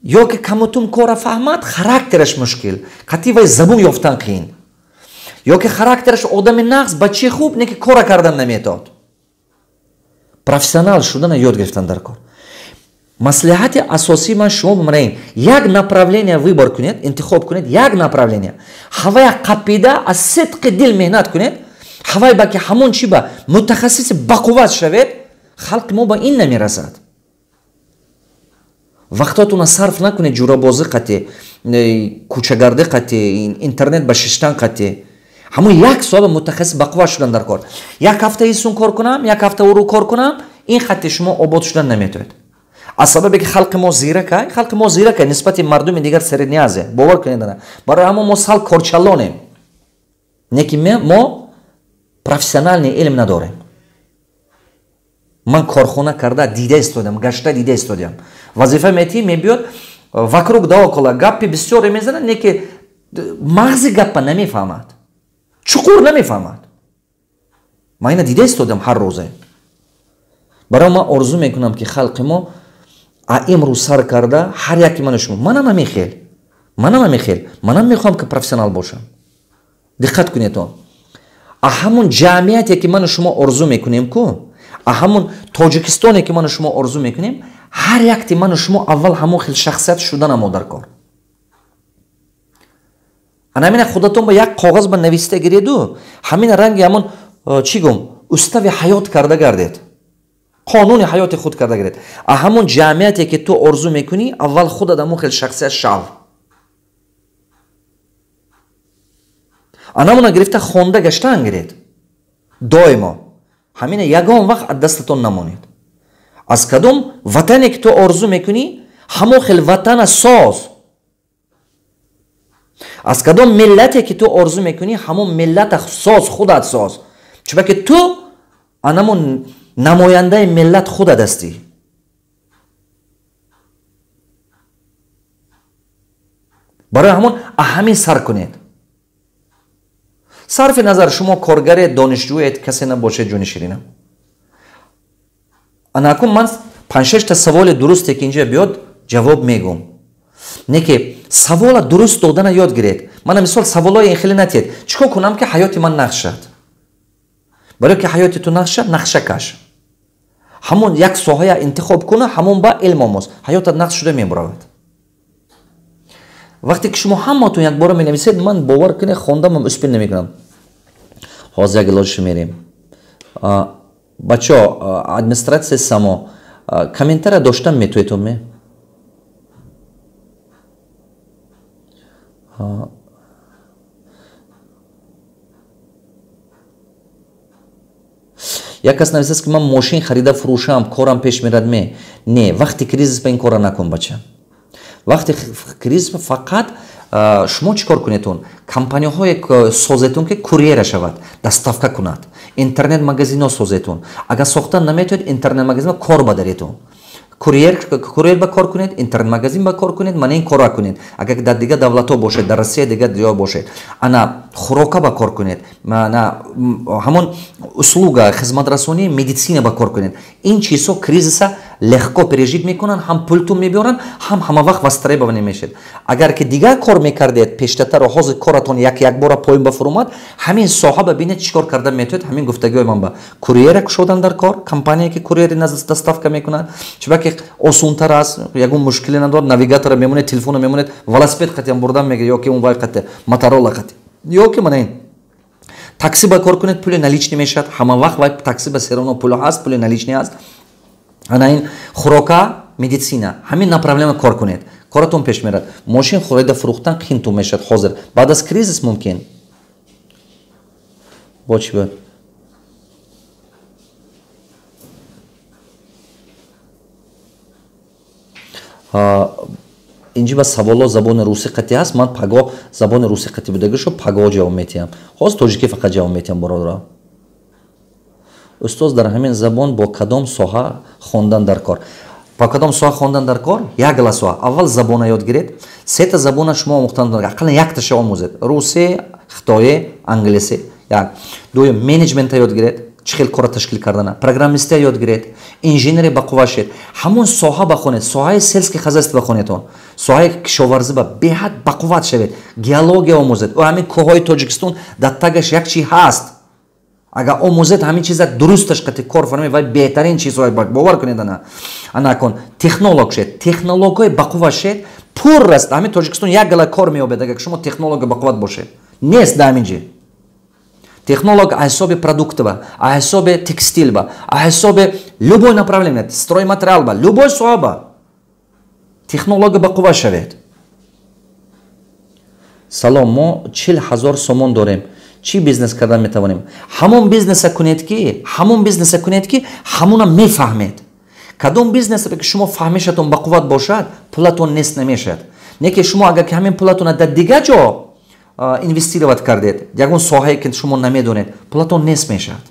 Ё ки камутум кора фаҳмад, характераш мушкил, қатъи вай забун ёфтан қиин. Ё ки характераш одами нағз, бачаи хуб, не ки кора кардан наметавад. Профессионал шудана ёд гирифтан дар кор. Маслиҳати асосии ман шумо бимараин, як направление выбор кунед, интихоб кунед, як направление. Ҳавая қапида аз сидқи дил меҳнат кунед, ҳавай ба ки ҳамон чи ба мутахассиси бақувват шавед, халқи мо ба ин намерасад. Вақтотуна сарф накунед ҷурабозӣ қатӣ, кӯчагардӣ қатӣ, интернет ба шиштан қатӣ. Ҳамон як соҳаба мутахассис бақувват шудан дар кор. Як ҳафта исун кор кунам, як ҳафта уру кор кунам, ин хатти шумо обод шудан наметавонед. Аз сабабе ки халқи мо зиракай, халқи мо зиракай нисбати мардуми дигар Средняя Азия. Бовар кунед ана. Барои ҳамон мо сал корчалонем. Не ки мо профессиональный илм надорем. Ман корхона карда дида истодам, гашта дида истодам. Вазифа мети мебиёд вокруг да около гапи бисёре мезанад, не ки мағзи гапа намефаҳмад. Чуқур намефаҳмад. Ман ина дида истодам ҳар рӯзе. Барои ман орзу мекунам ки халқи мо имрӯз сар карда ҳар яки ману шумо, манам ҳамин хел, манам ҳамин хел, манам мехоҳам ки профессионал бошам. Диққат кунед он. Ҳамон ҷамъияте ки ману шумо орзу мекунем ку, ҳамон Тоҷикистоне ки ману шумо орзу мекунем, ҳар якти ману шумо аввал ҳамон хел шахсият шуданамо дар кор. Ана ҳамина худатон ба як коғаз ба нависта гиреду, ҳамина ранги ҳамон чӣ гум, устави ҳаёт карда гардед. Қонуни ҳаёти худ карда гиред. А ҳамон ҷамъияте ки ту орзу мекунӣ, аввал худат ҳамон хел шахсият шав. Анамона гирифта хонда гаштан гиред. Доимо. Ҳамина ягон вақт аз дастатон намонед. Аз кадом ватане ки ту орзу мекунӣ, ҳамон хел ватана соз. Аз кадом миллате ки ту орзу мекунӣ, ҳамон миллата соз, худат соз. Чунки ту анамон намояндаи миллат худат ҳастӣ. Барои ҳамон ҳамин сар кунед. Сарфи назар шумо коргаред, донишҷӯед, касе набошед, ҷони ширинам. Анакун ман 5-6 та саволи дурусте ки инҷа биёд ҷавоб мегӯм. Не ки савола дуруст додана ёд гиред. Мана мисол саволои ин хеле натиҳед. Чӣ кор кунам ки ҳаёти ман нақш шад? Барои ки ҳаёти ту нақш шад, нақша каш. Ҳамон як соҳая интихоб куна, ҳамон ба илм омӯз. Ҳаётат нақш шуда мебаравад. Вақте ки шумо ҳаматон якбора менависед, ман бовар кунед, хондамам успел намекунам. Ҳозир як илоҷ мерем. Бачаҳо, администратсия само комментария доштан метавонед ме? Як кас нависааст ки ман мошин харида фурӯшам, корам пеш мерад ме? Не, вақти кризис ба ин кора накун, бача. Вақти кризис фақат шумо чӣ кор кунедтон? Компанияҳое созетон ки курьера шавад, доставка кунад. Интернет-магазино созетон. Агар сохтан наметавонед, интернет-магазино кор бадаретон. Курьер ба кор кунед, интернет-магазин ба кор кунед, мана ин кора кунед. Агар дар дигар давлатҳо бошед, дар Россия дигар ҷо бошед, ана хӯрока ба кор кунед, ана ҳамон услуга, хизматрасонии медицина ба кор кунед. Ин чизҳо кризиса легко пережить мекунанд, ҳам пултун мебиёранд, ҳам ҳама вақт востребование мешавад. Агар ки дигар кор мекардед, пештатарро ҳозир коратон як-якбора поин ба фуромад, ҳамин соҳа ба бинед чӣ кор карда метавонед, ҳамин гуфтагиҳои ман ба курьера кушодан дар кор, компания ки курьери доставка мекунад, чунки осонтар аст, ягон мушкиле надорад, навигатора мемонед, телефона мемонед, велосипед қатиам бурдан мегиред, ё ки он вай қати, Моторола қати, ё ки мана ин такси ба кор кунед, пули наличный мешавад, ҳама вақт вай такси ба сероно пул ҳаст, пули наличный ҳаст. Ана ин хӯрока, медицина, ҳамин направление кор кунед, коратон пеш мерад. Мошин харида фурӯхтан қимтун мешавад ҳозир, баъд аз кризис мумкин. Бо чӣ буд? Инҷи ба саволо забони русӣ қатъӣ ҳаст, ман паго забони русӣ қатъӣ будагишо паго ҷавоб метиҳам. Ҳозир тоҷикӣ фақат ҷавоб метиҳам, бародаро. Устоз, дар ҳамин забон бо кадом соҳа хондан дар кор? По кадом соҳа хондан дар кор? Як гала соҳа. Аввал забона ёд гиред. Сета забона шумо омӯхтан, ақаллан якташа омӯзед: русӣ, хитоӣ, англисӣ. Як. Дуюм, менеҷмента ёд гиред, чӣ хел кора ташкил кардана, программистия ёд гиред, инженери бақувва шед, ҳамон соҳа бахонед, соҳаи сельский хозяйство бахонедон, соҳаи кишоварзӣ ба беҳад бақувват шавед, геология омӯзед. О, ҳамин кӯҳҳои Тоҷикистон дар тагаш як чи ҳаст. Агар омӯзед, ҳамин чиза дурусташ қати кор фармед, вай беҳтарин чизҳое, бовар кунед. Ана кон технолог шед, технологҳои бақувва шед. Пур аст ҳамин Тоҷикистон, як гала кор меёбед, агар шумо технологи бақувват бошед. Нест дар ҳамин ҷи технолог а ҳисоби продуктова, а ҳисоби текстилба, а ҳисоби любой направление, стройматериалба, любой соҳаба технологи бақувва шавед. Салом, мо 40 000 сомон дорем, чӣ бизнес кардан метавонем? Ҳамон бизнеса кунед ки, ҳамон бизнеса кунед, ки ҳамона мефаҳмед. Кадом бизнесе ки шумо фаҳмишатон бақувват бошад, пулатон нест намешавад. Не ки шумо агар ки ҳамин пулатона дар дигар ҷо инвестировать кардед, ягон соҳае ки шумо намедонед, пулатон нест мешавад.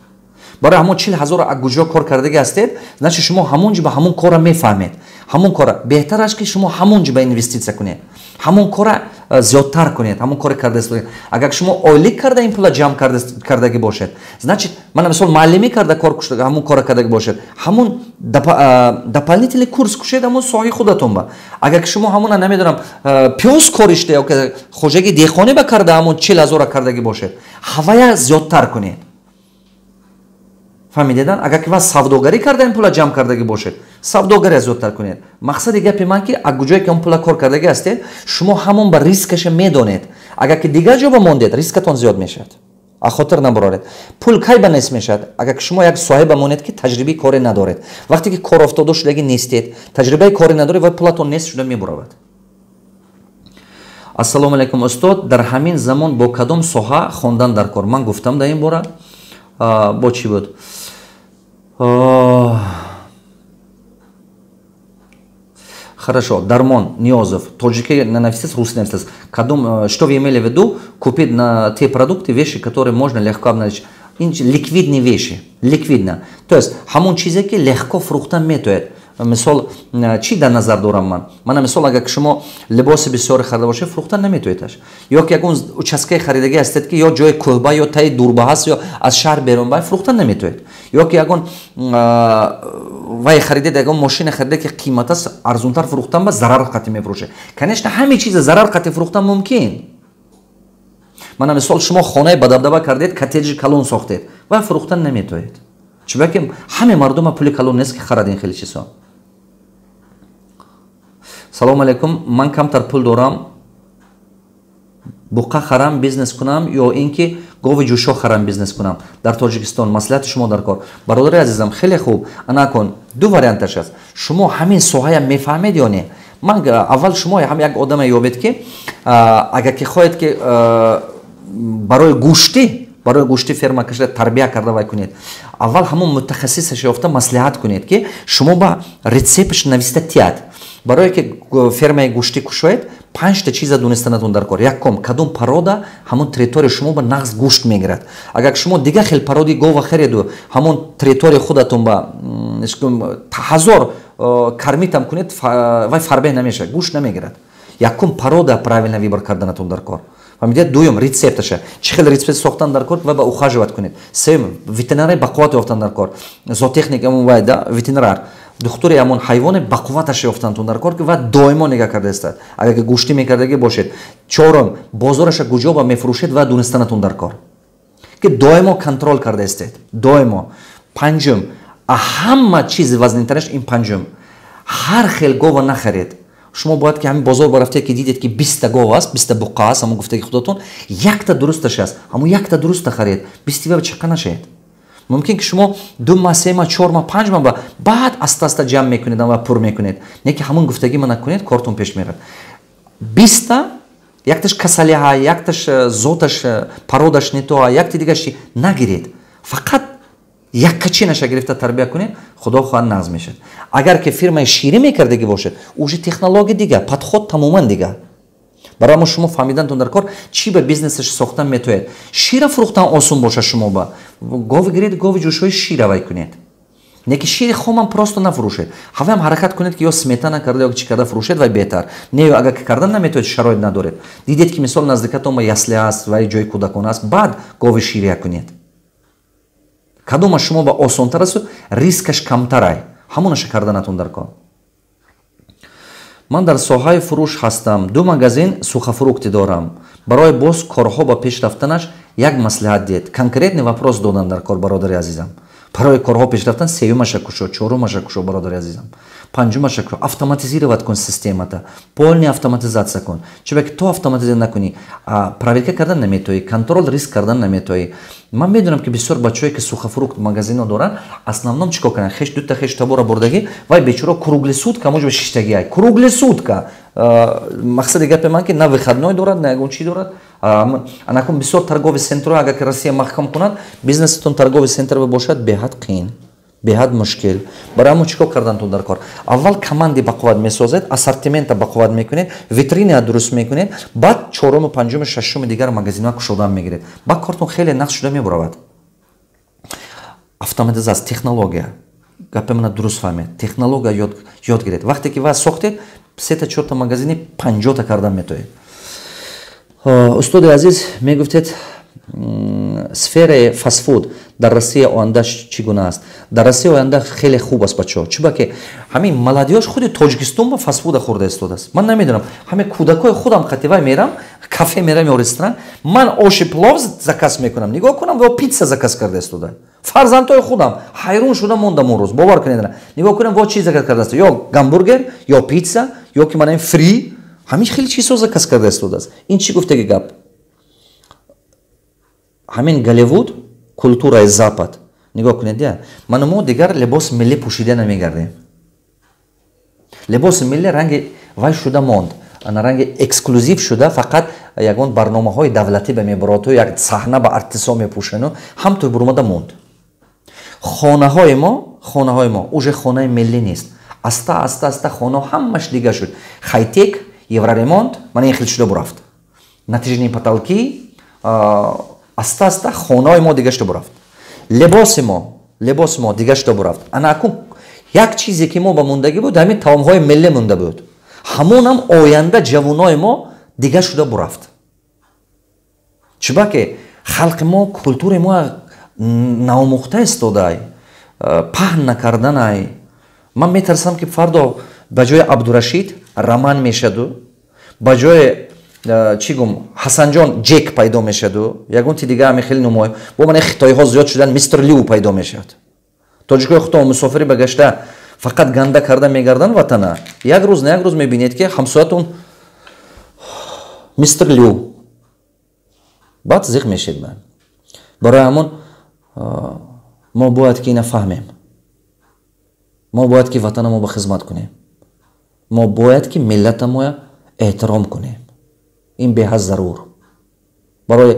Барои ҳамон 40 000 аз куҷо кор кардагӣ ҳастед, значит, шумо ҳамон ҷо ба ҳамон кора мефаҳмед. Ҳамон кора беҳтар аст, ки шумо ҳамон ҷо ба инвеститсия кунед, ҳамон кора зиёдтар кунед, ҳамон коре карда. Агар шумо ойлик карда ин пула ҷамъ кардагӣ бошед, значит, мана мисол, муаллимӣ карда кор, ҳамон кора кардагӣ бошед, ҳамон дополнительный курс кушед ҳамон соҳаи худатон ба. Агар ки шумо ҳамона, намедонам, пиёз коришта ё хоҷагии деҳқонӣ ба карда, ҳамон 40 000-а кардагӣ бошед, ҳавая зиёдтар кунед. Фаҳмидедан? Агар ки ва савдогарӣ карда ин пула ҷамъ кардагӣ бошед, савдогария зиёдтар кунед. Мақсади гапи ман ки аз куҷое ки он пула кор кардагӣ ҳастед, шумо ҳамон ба рискаша медонед. Агар ки дигар ҷо ба мондед, рискатон зиёд мешавад. А хотир набароред, пул кай ба нест мешавад? Агар ки шумо як соҳиба монед, ки таҷрибаи коре надоред. Вақте ки корофтода шудагӣ нестед, таҷрибаи коре надоред, ва пулатон нест шуда мебуравад. Ассалому алайкум, устод. Дар ҳамин замон бо кадом соҳа хондан дар кор? Ман гуфтам дар ин бора. Бо чӣ буд? Хорошо, Дармон Ниозов, тоҷики нанависец, русский нависец. Кадом, что вы имели в виду, купить на те продукты, вещи, которые можно легко обналичить? Ликвидные вещи, ликвидно. То есть, ҳамон чизе, ки легко фурӯхтан метояд. Мисол, чӣ дар назар дорам ман? Мана мисол, агар ки шумо либоси бисёре харида бошед, фурӯхтан наметоедаш. Ё ки ягон участкае харидагӣ ҳастед, ки ё ҷои кӯҳба, ё таи дурба ҳаст, ё аз шаҳр берун ба, фурӯхтан наметоед. Ё ки ягон вай харидед, ягон мошина харидед, ки қимат аст, арзунтар фурӯхтан ба зарар қатӣ мефурӯшед. Конечно, ҳаме чиза зарар қатӣ фурӯхтан мумкин. Мана мисол, шумо хонаи бадабдаба кардед, коттеҷи калон сохтед, вай фурӯхтан наметоед, чунки ҳаме мардума пули калон нест, ки харад ин хеле чизҳо. Салому алайкум, ман камтар пул дорам, буқа харам бизнес кунам ё ин ки гови ҷӯшо харам бизнес кунам дар Тоҷикистон? Маслиҳати шумо дар кор. Бародари азизам, хеле хуб. Анакун, ду варианташ аст. Шумо ҳамин соҳая мефаҳмед ё не? Ман аввал шумо ҳам як одаме ёбед, ки агар ки хоҳед, ки барои гӯштӣ ферма кашида, тарбия карда вай кунед, аввал ҳамон мутахассисаш ёфта маслиҳат кунед, ки шумо ба рецептш нависта тиҳад. Барое ки фермаи гӯштӣ кушоед, панҷта чиза донистанатон дар кор. Якум, кадом порода ҳамон территория шумо ба нағз гӯшт мегирад. Агар шумо дигар хел породи гова хареду, ҳамон территория худатон ба ҳазор кормитам кунед, вай фарбеҳ намешавад, гӯшт намегирад. Якум, порода правильно выбор карданатон дар кор. Фаҳмидед? Дуюм, рецепташа, чӣ хел рецепт сохтан дар кор ва ба ухаживать кунед. Сеюм, ветеринари бақувват ёфтан дар кор, зоотехник ҳамон вай да, ветеринар духтури ҳамон ҳайвоне бақувваташ ёфтантон дар кор, ки ва доимо нигаҳ карда истад, агар ки гӯштӣ мекардагӣ бошед. Чорум, бозораша куҷо ба мефурӯшед ва донистанатон дар кор, ки доимо контроль карда истед, доимо. Панҷум, ҳама чизи вазнинтараш ин панҷум: ҳар хел гова нахаред. Шумо бояд ки ҳамин бозор барафтед, ки дидед, ки 20-та гов аст, 20-та буққа аст, ҳамон гуфтаги худотон, якта дурусташ аст, ҳамон якта дуруста харед, 20-ти чақа нашед. Мумкин ки шумо 2 маҳ, 3 маҳ, 4 маҳ, 5 маҳ ба баъд аста аста ҷамъ мекунед ва пур мекунед. Не ки ҳамон гуфтагӣ ма накунед, кортон пеш мерад. 20-та, якташ касалиҳа, якташ зоташ, породаш не то, якти дигаш нагиред, фақат яккачинаша гирифта тарбия кунед, худо хоҳад, нағз мешавад. Агар ки фирмаи ширӣ мекардагӣ бошед, уже технология дига, подход тамоман дига. Барои мо шумо фаҳмидантон дар кор, чӣ ба бизнесаш сохтан метоед. Шира фурӯхтан осон бошад, шумо ба гови гиред, гови ҷӯшҳои шира вай кунед. Не ки шири хомам просто нафурӯшед. Ҳаваям ҳаракат кунед, ки ё сметана карда, ё чӣ карда фурӯшед, вай беҳтар. Не, агар ки кардан наметавонед, шароит надоред, дидед, ки мисол наздикатон ба ясли аст, вай ҷои кӯдакон аст, баъд гови ширия кунед. Кадома шумо ба осонтар асту рискаш камтарай, ҳамонаша карданатон дар кор. Ман дар соҳаи фурӯш ҳастам, ду магазин сухофрукты дорам. Барои боз корҳо ба пеш рафтанаш як маслиҳат диҳед. Конкретный вопрос додан дар кор, бародари азизам. Барои корҳо пеш рафтан сеюмаша кушо, чорумаша кушо, бародари азизам, панҷумаша кушо. Автоматизировать кун системата, полный автоматизация кун. Чунки то автоматиза накунӣ, проверка кардан наметоӣ, контроль риск кардан наметоӣ. Ман медонам, ки бисёр бачаҳое, ки сухофрукт магазино доранд, основном чӣ кор кунанд? Хеш, дута хеш табора бурдагӣ, вай бечора круглый сутка муҷба шиштагиай, круглый сутка. Мақсади гапи ман, ки на выходной дорад, на ягон чӣ дорад. Анакун бисёр торговый центрҳо, агар ки Россия маҳкам кунад, бизнесатон торговый центр бошад, беҳад қиин, беҳад мушкил. Барои ҳамон чӣ кор кардантон дар кор? Аввал команди бақувват месозед, ассортимента бақувват мекунед, витрина дуруст мекунед, баъд чоруму, панҷуму, шашуму дигар магазинҳо кушодан мегиред. Баъд кортон хеле нақс шуда мебуравад. Автоматизация, технология, гапи мана дуруст фаҳмед, технология ёд гиред. Вақте ки ва сохтед, сета, чорта магазини, 50-та кардан метоед. Устоди азиз, мегуфтед, сфераи фастфуд дар Россия ояндаш чӣ гуна аст? Дар Россия оянда хеле хуб аст, бачаҳо. Чуба ки ҳамин молодёжь худи Тоҷикистон ба фастфуда хӯрда истодааст. Ман намедонам, ҳамин кӯдакҳои худам қативай мерам, кафе мерам ё ресторан, ман оши плов заказ мекунам, нигоҳ кунам, во питса заказ карда истода. Фарзандҳои худам, ҳайрон шуда мондам он рӯз, бовар кунед. Нигоҳ кунам, во чӣ заказ кардааст: ё гамбургер, ё питса, ё ки мана фри, ҳамин хеле чизҳо заказ карда истодааст. Ин чӣ гуфтаги гап? Ҳамин Голливуд, культураи Запад, нигоҳ кунед, я ману мо дигар либоси миллӣ пӯшида намегардем. Либоси миллӣ ранги вай шуда монд, ана ранги эксклюзив шуда, фақат ягон барномаҳои давлатӣ ба мебуроту як саҳна ба артисо мепӯшану ҳамтур бурумада монд. Хонаҳои мо уже хонаи миллӣ нест. Аста аста аста хонаҳо ҳамаш дигар шуд: хайтек, евроремонт, мана ин хел шуда бурафт, натяжные потолки. Аста аста хонаҳои мо дигар шуда бурафт, либоси мо дигар шуда бурафт. Ана акун як чизе, ки мо ба мондагӣ буд, ҳамин таомҳои миллӣ монда буд. Ҳамонам оянда ҷавонои мо дигар шуда бурафт. Чуба ки халқи мо культураи мо наомӯхта истодай, паҳн накарданай. Ман метарсам, ки фардо ба ҷои Абдурашид Роман мешаду, ба ҷои чӣ гум, Ҳасанҷон Ҷек пайдо мешаду, ягон ти дига ҳами хеле нумои бо мана хитоиҳо зиёд шудан, мистер Лю пайдо мешавад. Тоҷикои худо мусофирӣ ба гашта фақат ганда карда мегарданд ватана. Як рӯз на як рӯз мебинед, ки ҳамсоятон мистер Лю, баъд зиқ мешед. Барои ҳамон мо бояд ки ина фаҳмем: мо бояд ки ватанамо ба хизмат кунем, мо бояд ки миллатамоя эҳтиром кунем. Ин беҳад зарур барои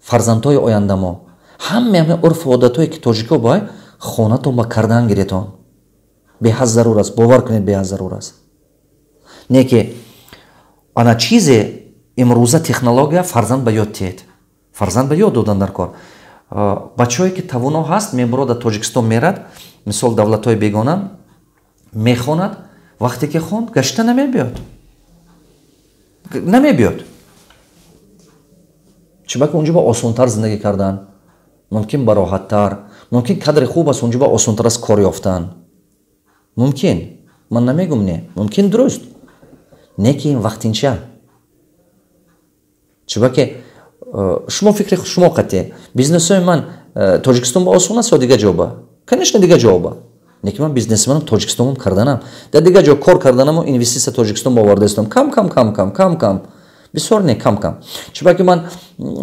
фарзандҳои оянда мо. Ҳаме ҳаме урфу одатҳое, ки тоҷико бай хонатон ба кардан гиретон, беҳад зарур аст, бовар кунед, беҳад зарур аст. Не ки ана чизе имрӯза технология фарзанд ба ёд тиҳед, фарзанд ба ёд додан дар кор. Бачаҳое, ки тавоно ҳаст, мебурод, дар Тоҷикистон мерад, мисол, давлатҳои бегона мехонад. Вақте ки хонд, гашта намебиёд, намебиёд. Чунки унҷо ба осонтар зиндагӣ кардан мумкин, бароҳаттар мумкин, кадри хуб аст, унҷо ба осонтар аст кор ёфтан мумкин. Ман намегум не, мумкин, дуруст, не ки ин вақтинча. Чунки шумо фикри шумо қатъе, бизнесҳои ман Тоҷикистон ба осон аст ё дигар ҷо ба? Конечно, дигар ҷо ба. Не ки ман бизнесменам, Тоҷикистонам карданам, дар дигар ҷо кор карданаму инвеститсия Тоҷикистон ба оварда истом, кам кам, кам кам, кам кам, бисёр не, кам кам. Чунки ман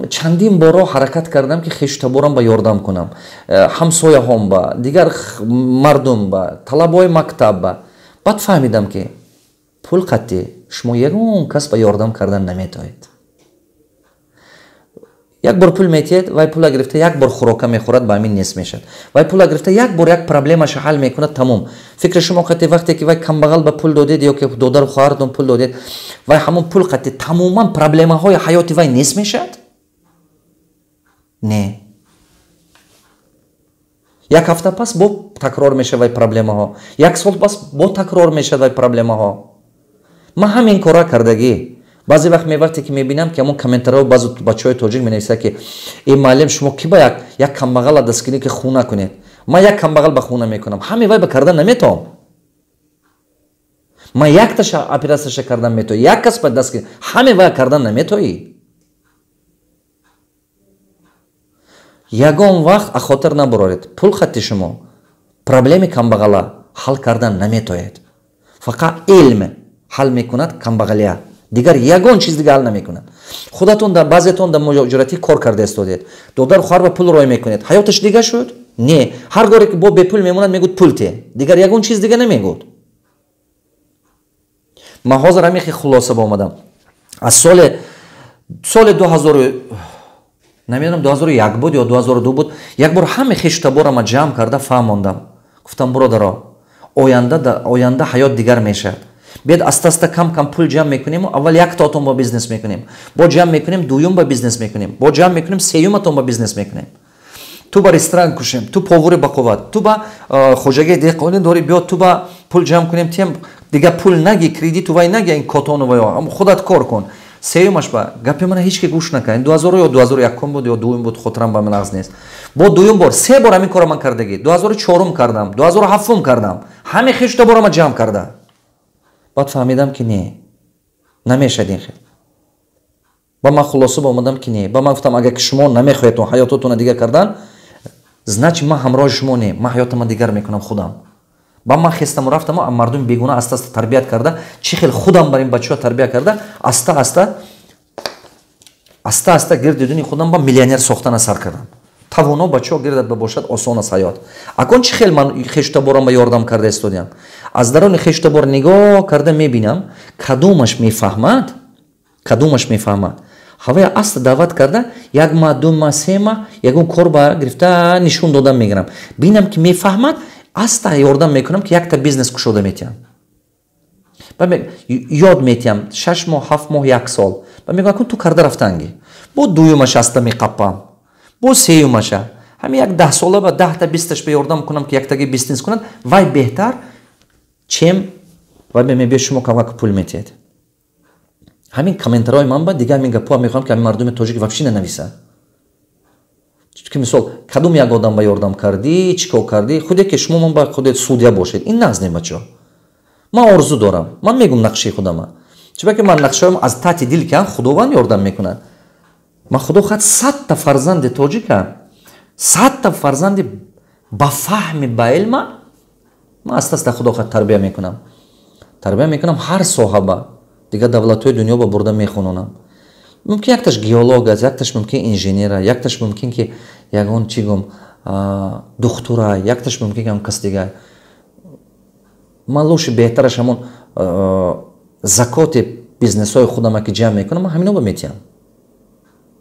чандин боро ҳаракат кардам, ки хешу таборам ба ёрдам кунам, ҳамсояҳом ба, дигар мардум ба, талабои мактаб ба. Баъд фаҳмидам, ки пул қатъӣ шумо ягон кас ба ёрдам кардан наметоед. Як бор пул метиҳед, вай пула гирифта як бор хӯрока мехӯрад, ба ҳамин нест мешавад. Вай пула гирифта як бор як проблемаша ҳал мекунад, тамом. Фикри шумо қатъи, вақте ки вай камбағал ба пул додед ё ки додару хоҳаратон пул додед, вай ҳамон пул қатъи тамоман проблемаҳои ҳаёти вай нест мешавад? Не. Як ҳафта пас бо такрор мешавад проблемаҳо, як сол пас бо такрор мешавад проблемаҳо. Ман ҳамин кора кардагӣ. Баъзе вақт мевақте ки мебинам, ки ҳамон комментариҳо баъзе бачаҳои тоҷик менависад, ки э, муаллим, шумо ки ба як камбағала дастгирӣ, ки хона кунед. Ман як камбағал ба хона мекунам, ҳаме вай ба кардан наметавом. Ман якташа операцияша кардан метавонам, як кас ба дастгирӣ, ҳаме вай кардан наметоӣ. Ягон вақт ахотир набароред, пул хатти шумо проблеми камбағала ҳал кардан наметоед. Фақат илм ҳал мекунад камбағалия, дигар ягон чиз дига ҳал намекунад. Худатон дар баъзетон дар муҳоҷиратӣ кор карда истодед, додар хоҳар ба пул рой мекунед, ҳаёташ дига шуд? Не, ҳар горе ки бо бепул мемонад, мегӯд пул те, дигар ягон чиз дига намегӯд. Ман ҳозир ҳамин хел хулоса ба омадам. Аз соли 2000, намедонам, 2001 буд ё 2002 буд, як бор ҳаме хештаборама ҷамъ карда фаҳмондам, гуфтам: «Бародаро, оянда ҳаёт дигар мешавад. Биёд, аста аста кам кам пул ҷамъ мекунему аввал яктаотон ба бизнес мекунем, бо ҷамъ мекунем, дуюм ба бизнес мекунем, бо ҷамъ мекунем, сеюматон ба бизнес мекунем. Ту ба ресторан кушем, ту повари бақувват, ту ба хоҷагии деҳқонӣ дорӣ, биё, ту ба пул ҷамъ кунем, тем дига пул наги, кредиту вай наги, ин котону вай, худат кор кун». Сеюмаш ба гапи мана ҳеч ки гӯш накард. 2000 ё 2001 буд ё дуюм буд, хотирам ба ман нағз нест. Бо дуюм бор, се бор ҳамин кора ман кардагӣ: 2004 кардам, 2007 кардам, ҳаме хешта борама ҷамъ карда. Баъд фаҳмидам, ки не, намешад ин хел. Ба ман хулоса ба омадам, ки не. Ба ман гуфтам: «Агар ки шумо намехоҳед ҳаётотонро дигар кардан, значит, ман ҳамроҳи шумо не, ман ҳаётама дигар мекунам худам». Ба ман хестаму рафтаму мардуми бегуна аста аста тарбият карда, чӣ хел худам бар ин бачаҳо тарбия карда, аста аста, аста аста гирди дуни худам ба миллионер сохтана сар кардам. Тавоно бачаҳо гирдат ба бошад, осон аст ҳаёт. Акон чӣ хел ман хештаборам ба ёрдам карда истодиам? Аз дарони хештабор нигоҳ карда мебинам, кадомаш мефаҳмад, кадомаш мефаҳмад. Ҳавая аста даъват карда, як маҳ, 2 маҳ, 3 маҳ ягон кор ба гирифта нишон додан мегирам. Бинам, ки мефаҳмад, аста ёрдам мекунам, ки якта бизнес кушода метиҳам, ёд метиҳам, 6 моҳ, 7 моҳ, як сол. Ба мегӯям: «Акун ту карда рафтанги». Бо дуюмаш аста меқаппам, бо сеюмаша. Ҳамин як 10 сола ба 10-та, 20-таш ба ёрдам кунам, ки яктаги бизнес кунад, вай беҳтар, чем вай мебиёд, шумо камак пул метиҳед. Ҳамин комментарҳои ман ба дигар ҳамин гапҳоа мехоҳам, ки ҳамин мардуми тоҷик вообще нанависад, ки мисол, кадом як одам ба ёрдам кардӣ, чӣ кор кардӣ, худе ки шумо ман ба худет судья бошед. Ин нағз не, бачаҳо. Ман орзу дорам, ман мегум нақшаи худама, чунки ман нақшаам аз таҳти дил кан, Худованд ёрдам мекунад. Ман, Худо хоҳад, 100-та фарзанди тоҷика, 100-та фарзанди ба фаҳми, ба илма ман аста аста, Худо хоҳад, тарбия мекунам, тарбия мекунам, ҳар соҳа ба дигар давлатҳои дунё ба бурда мехононам. Мумкин якташ геолог аст, якташ мумкин инженера, якташ мумкин ки ягон чӣ гум, духтура, якташ мумкин ки кас дигар. Ман лучше беҳтараш ҳамон закоти бизнесҳои худама ки ҷамъ мекунам, ман ҳамино ба метиҳам.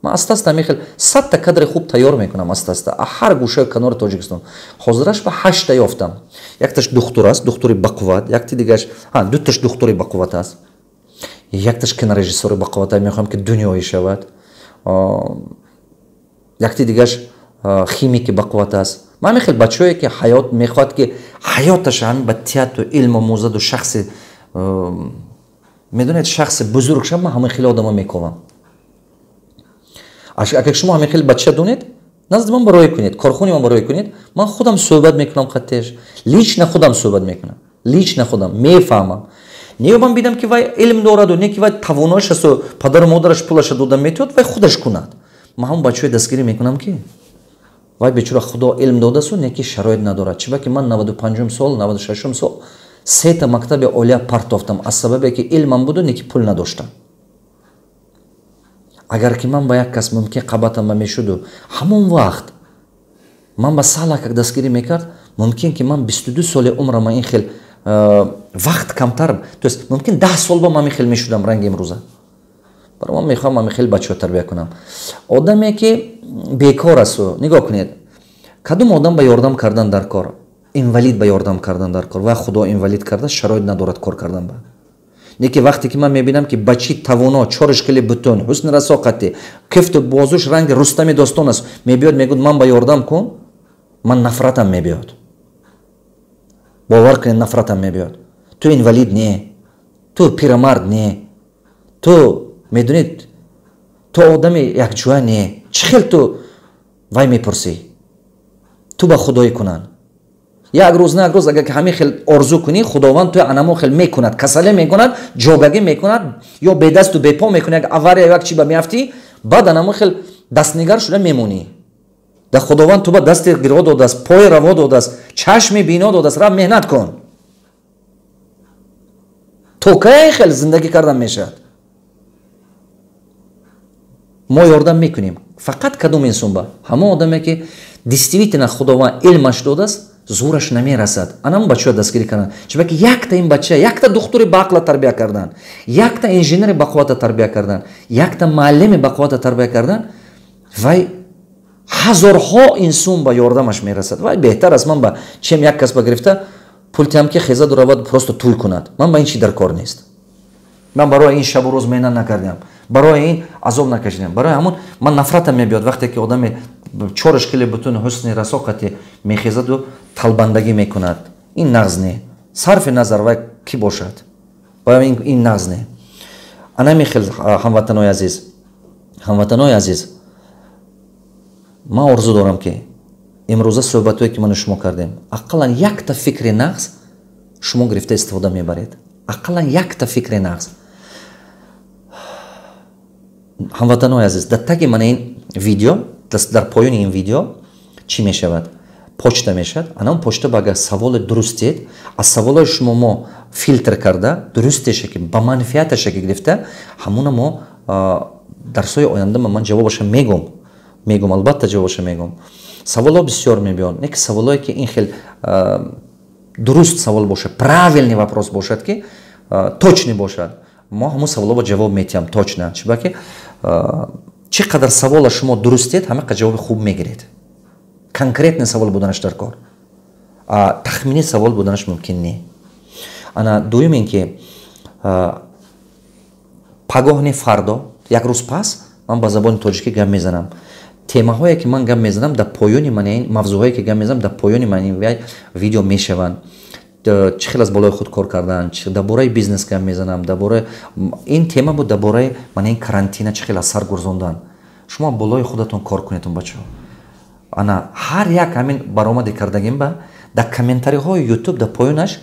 Ман аста аста ҳамин хел 100-та кадри хуб тайёр мекунам, аста аста ҳар гӯшаи канори Тоҷикистон. Ҳозираш ба ҳашта ёфтам. Якташ духтур аст, духтури бақувват, якти дигаш, дуташ духтури бақувват аст, якташ кинорежиссори бақувват, мехоҳам, ки дунёӣ шавад, якти дигаш химики бақувват аст. Ман ҳамин хел бачаҳое, ки ҳаёт мехоҳад, ки ҳаёташа ҳамин ба театру илм омӯзаду шахси, медонед, шахси бузург шавад, ман ҳамин хеле одамо мековам. Агар шумо ҳамин хел бача донед, назди ман бароя кунед, корхони ман бароя кунед, ман худам суҳбат мекунам қаттеш, лично худам суҳбат мекунам, лично худам мефаҳмам. Не ман бидам, ки вай илм дораду, не ки вай тавоноиш асту падару модараш пулаша дода метиҳад, вай худаш кунад. Ман ҳамон бачаҳои дастгирӣ мекунам, ки вай бечора Худо илм додасту, не ки шароит надорад. Чиба ки ман 95-ум сол, 96-ум сол сета мактаби олия партофтам, аз сабабе ки илмам буду, не ки пул надоштам. Агар ки ман ба як кас мумкин қабатам ба мешуду, ҳамон вақт ман ба салакак дастгирӣ мекард, мумкин ки ман 22 соли умрама ин хел вақт камтар, то есть мумкин 10 сол ба ман ин хел мешудам ранги имрӯза. Баро ман мехоҳам ҳамин хел бачаҳо тарбия кунам. Одаме ки бекор асту, нигоҳ кунед, кадом одам ба ёрдам кардан дар кор? Инвалид ба ёрдам кардан дар кор. Ва Худо инвалид карда, шароит надорад кор кардан ба. Неки вақте ки ман мебинам, ки бачи тавоно, чориш хеле бутун, ҳусни расоқати, кифту бозуш ранги Рустами достон аст, мебиёд, мегӯд: «Ман ба ёрдам кун», Ман нафратам мебиёд, бовар кунед, нафратам мебиёд. Ту инвалид не, ту пирамард не, ту медонед, ту одами якҷоя не, чӣ хел ту вай мепурсӣ? Ту ба худоӣ кунанд. Як рӯз на як рӯз, агар ки ҳамин хел орзу кунӣ, Худованд туя анамо хел мекунад, касале мекунад, ҷогагӣ мекунад ё бедасту бепо мекунад, як авария, як чи ба меафтӣ, баъд анамо хел дастнигар шуда мемонӣ. Да Худованд ту ба дасти гиро додааст, пои раво додааст, чашми бино додааст, рафт, меҳнат кун. То кай хел зиндагӣ кардан мешавад? Мо ёрдам мекунем фақат кадом инсон ба? Ҳамон одаме, ки действительно Худованд илмаш додааст, зӯраш намерасад, анам бачаҳо дастгирӣ кардан. Чунки якта ин бача, якта духтури баақла тарбия кардан, якта инженери бақуввата тарбия кардан, якта муаллими бақуввата тарбия кардан, вай ҳазорҳо инсон ба ёрдамаш мерасад. Вай беҳтар аст ман ба, чем як кас ба гирифта пул тиҳам, ки хезаду равад, просто тӯй кунад. Ман ба ин чи дар кор нест. Ман барои ин шабу рӯз меҳнат накардам, барои ин азоб накашидам. Барои ҳамон ман нафратам мебиёд, вақте ки одаме чораш кили бутун ҳусни расоқати мехезаду талбандагӣ мекунад. Ин нағз не, сарфи назар вай кӣ бошад, ин нағз не. Анами хел, ҳамватанои азиз, ҳамватанои азиз, ман орзу дорам, ки имрӯза суҳбатҳое, ки ману шумо кардем, ақаллан якта фикри нағз шумо гирифта истифода мебаред, ақаллан якта фикри нағз. Ҳамватанои азиз, дар таги мана ин видео, дар поёни ин видео чӣ мешавад? Почта мешавад. Анам почта ба агар саволи дурустед, аз саволҳои шумо мо филтр карда, дурустеша, ки ба манфиаташа ки гирифта, ҳамуна мо дарсҳои оянда ман ҷавобаша мегум, мегум, албатта ҷавобаша мегум. Саволҳо бисёр мебиёнд, не ки саволҳое, ки ин хел дуруст савол бошад, правильный вопрос бошад, ки точный бошад, мо ҳамун саволҳо ҷавоб метиҳам точно. Чунки чӣ қадар савола шумо дурустед, ҳама қадр ҷавоби хуб мегиред. Конкретный савол буданаш дар кор, тахминӣ савол буданаш мумкин не. Ана дуюм ин ки пагоҳ не, фардо, як рӯз пас ман ба забони тоҷикӣ гап мезанам. Темаҳое, ки ман гап мезанам, дар поёни ман ин мавзӯъҳое, ки гап мезанам, дар поёни ман ин видео мешаванд. Чӣ хел аз болои худ кор кардан, дар бораи бизнес гап мезанам, дар бораи ин тема буд, дар бораи мана ин карантина чӣ хел аз сар гурзондан. Шумо болои худатон кор кунедон, бачаҳо. Ана ҳар як ҳамин баромаде кардагим ба дар комментариҳои Ютуб, дар поёнаш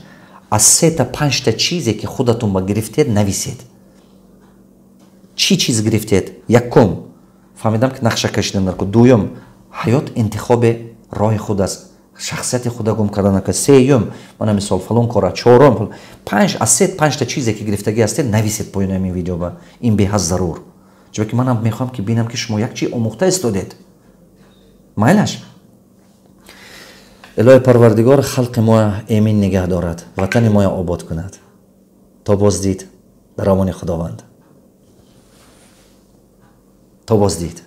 аз сета панҷта чизе, ки худатон ба гирифтед, нависед. Чӣ чиз гирифтед? Якум, фаҳмидам, ки нақша кашидан дар, дуюм, ҳаёт интихоби роҳи худ аст, шахсияти худа гум кардан нака, сеюм, мана мисол, фалон кора, чорум, панҷ, аз се панҷта чизе, ки гирифтагӣ ҳастед, нависед поёни ҳамин видео ба. Ин беҳад зарур, чунки манам мехоҳам, ки бинам, ки шумо як чи омӯхта истодед. Майлаш, Илоҳи Парвардигор халқи моя эмин нигаҳ дорад, ватани моя обод кунад. То боздид, дар амони Худованд, то боздид.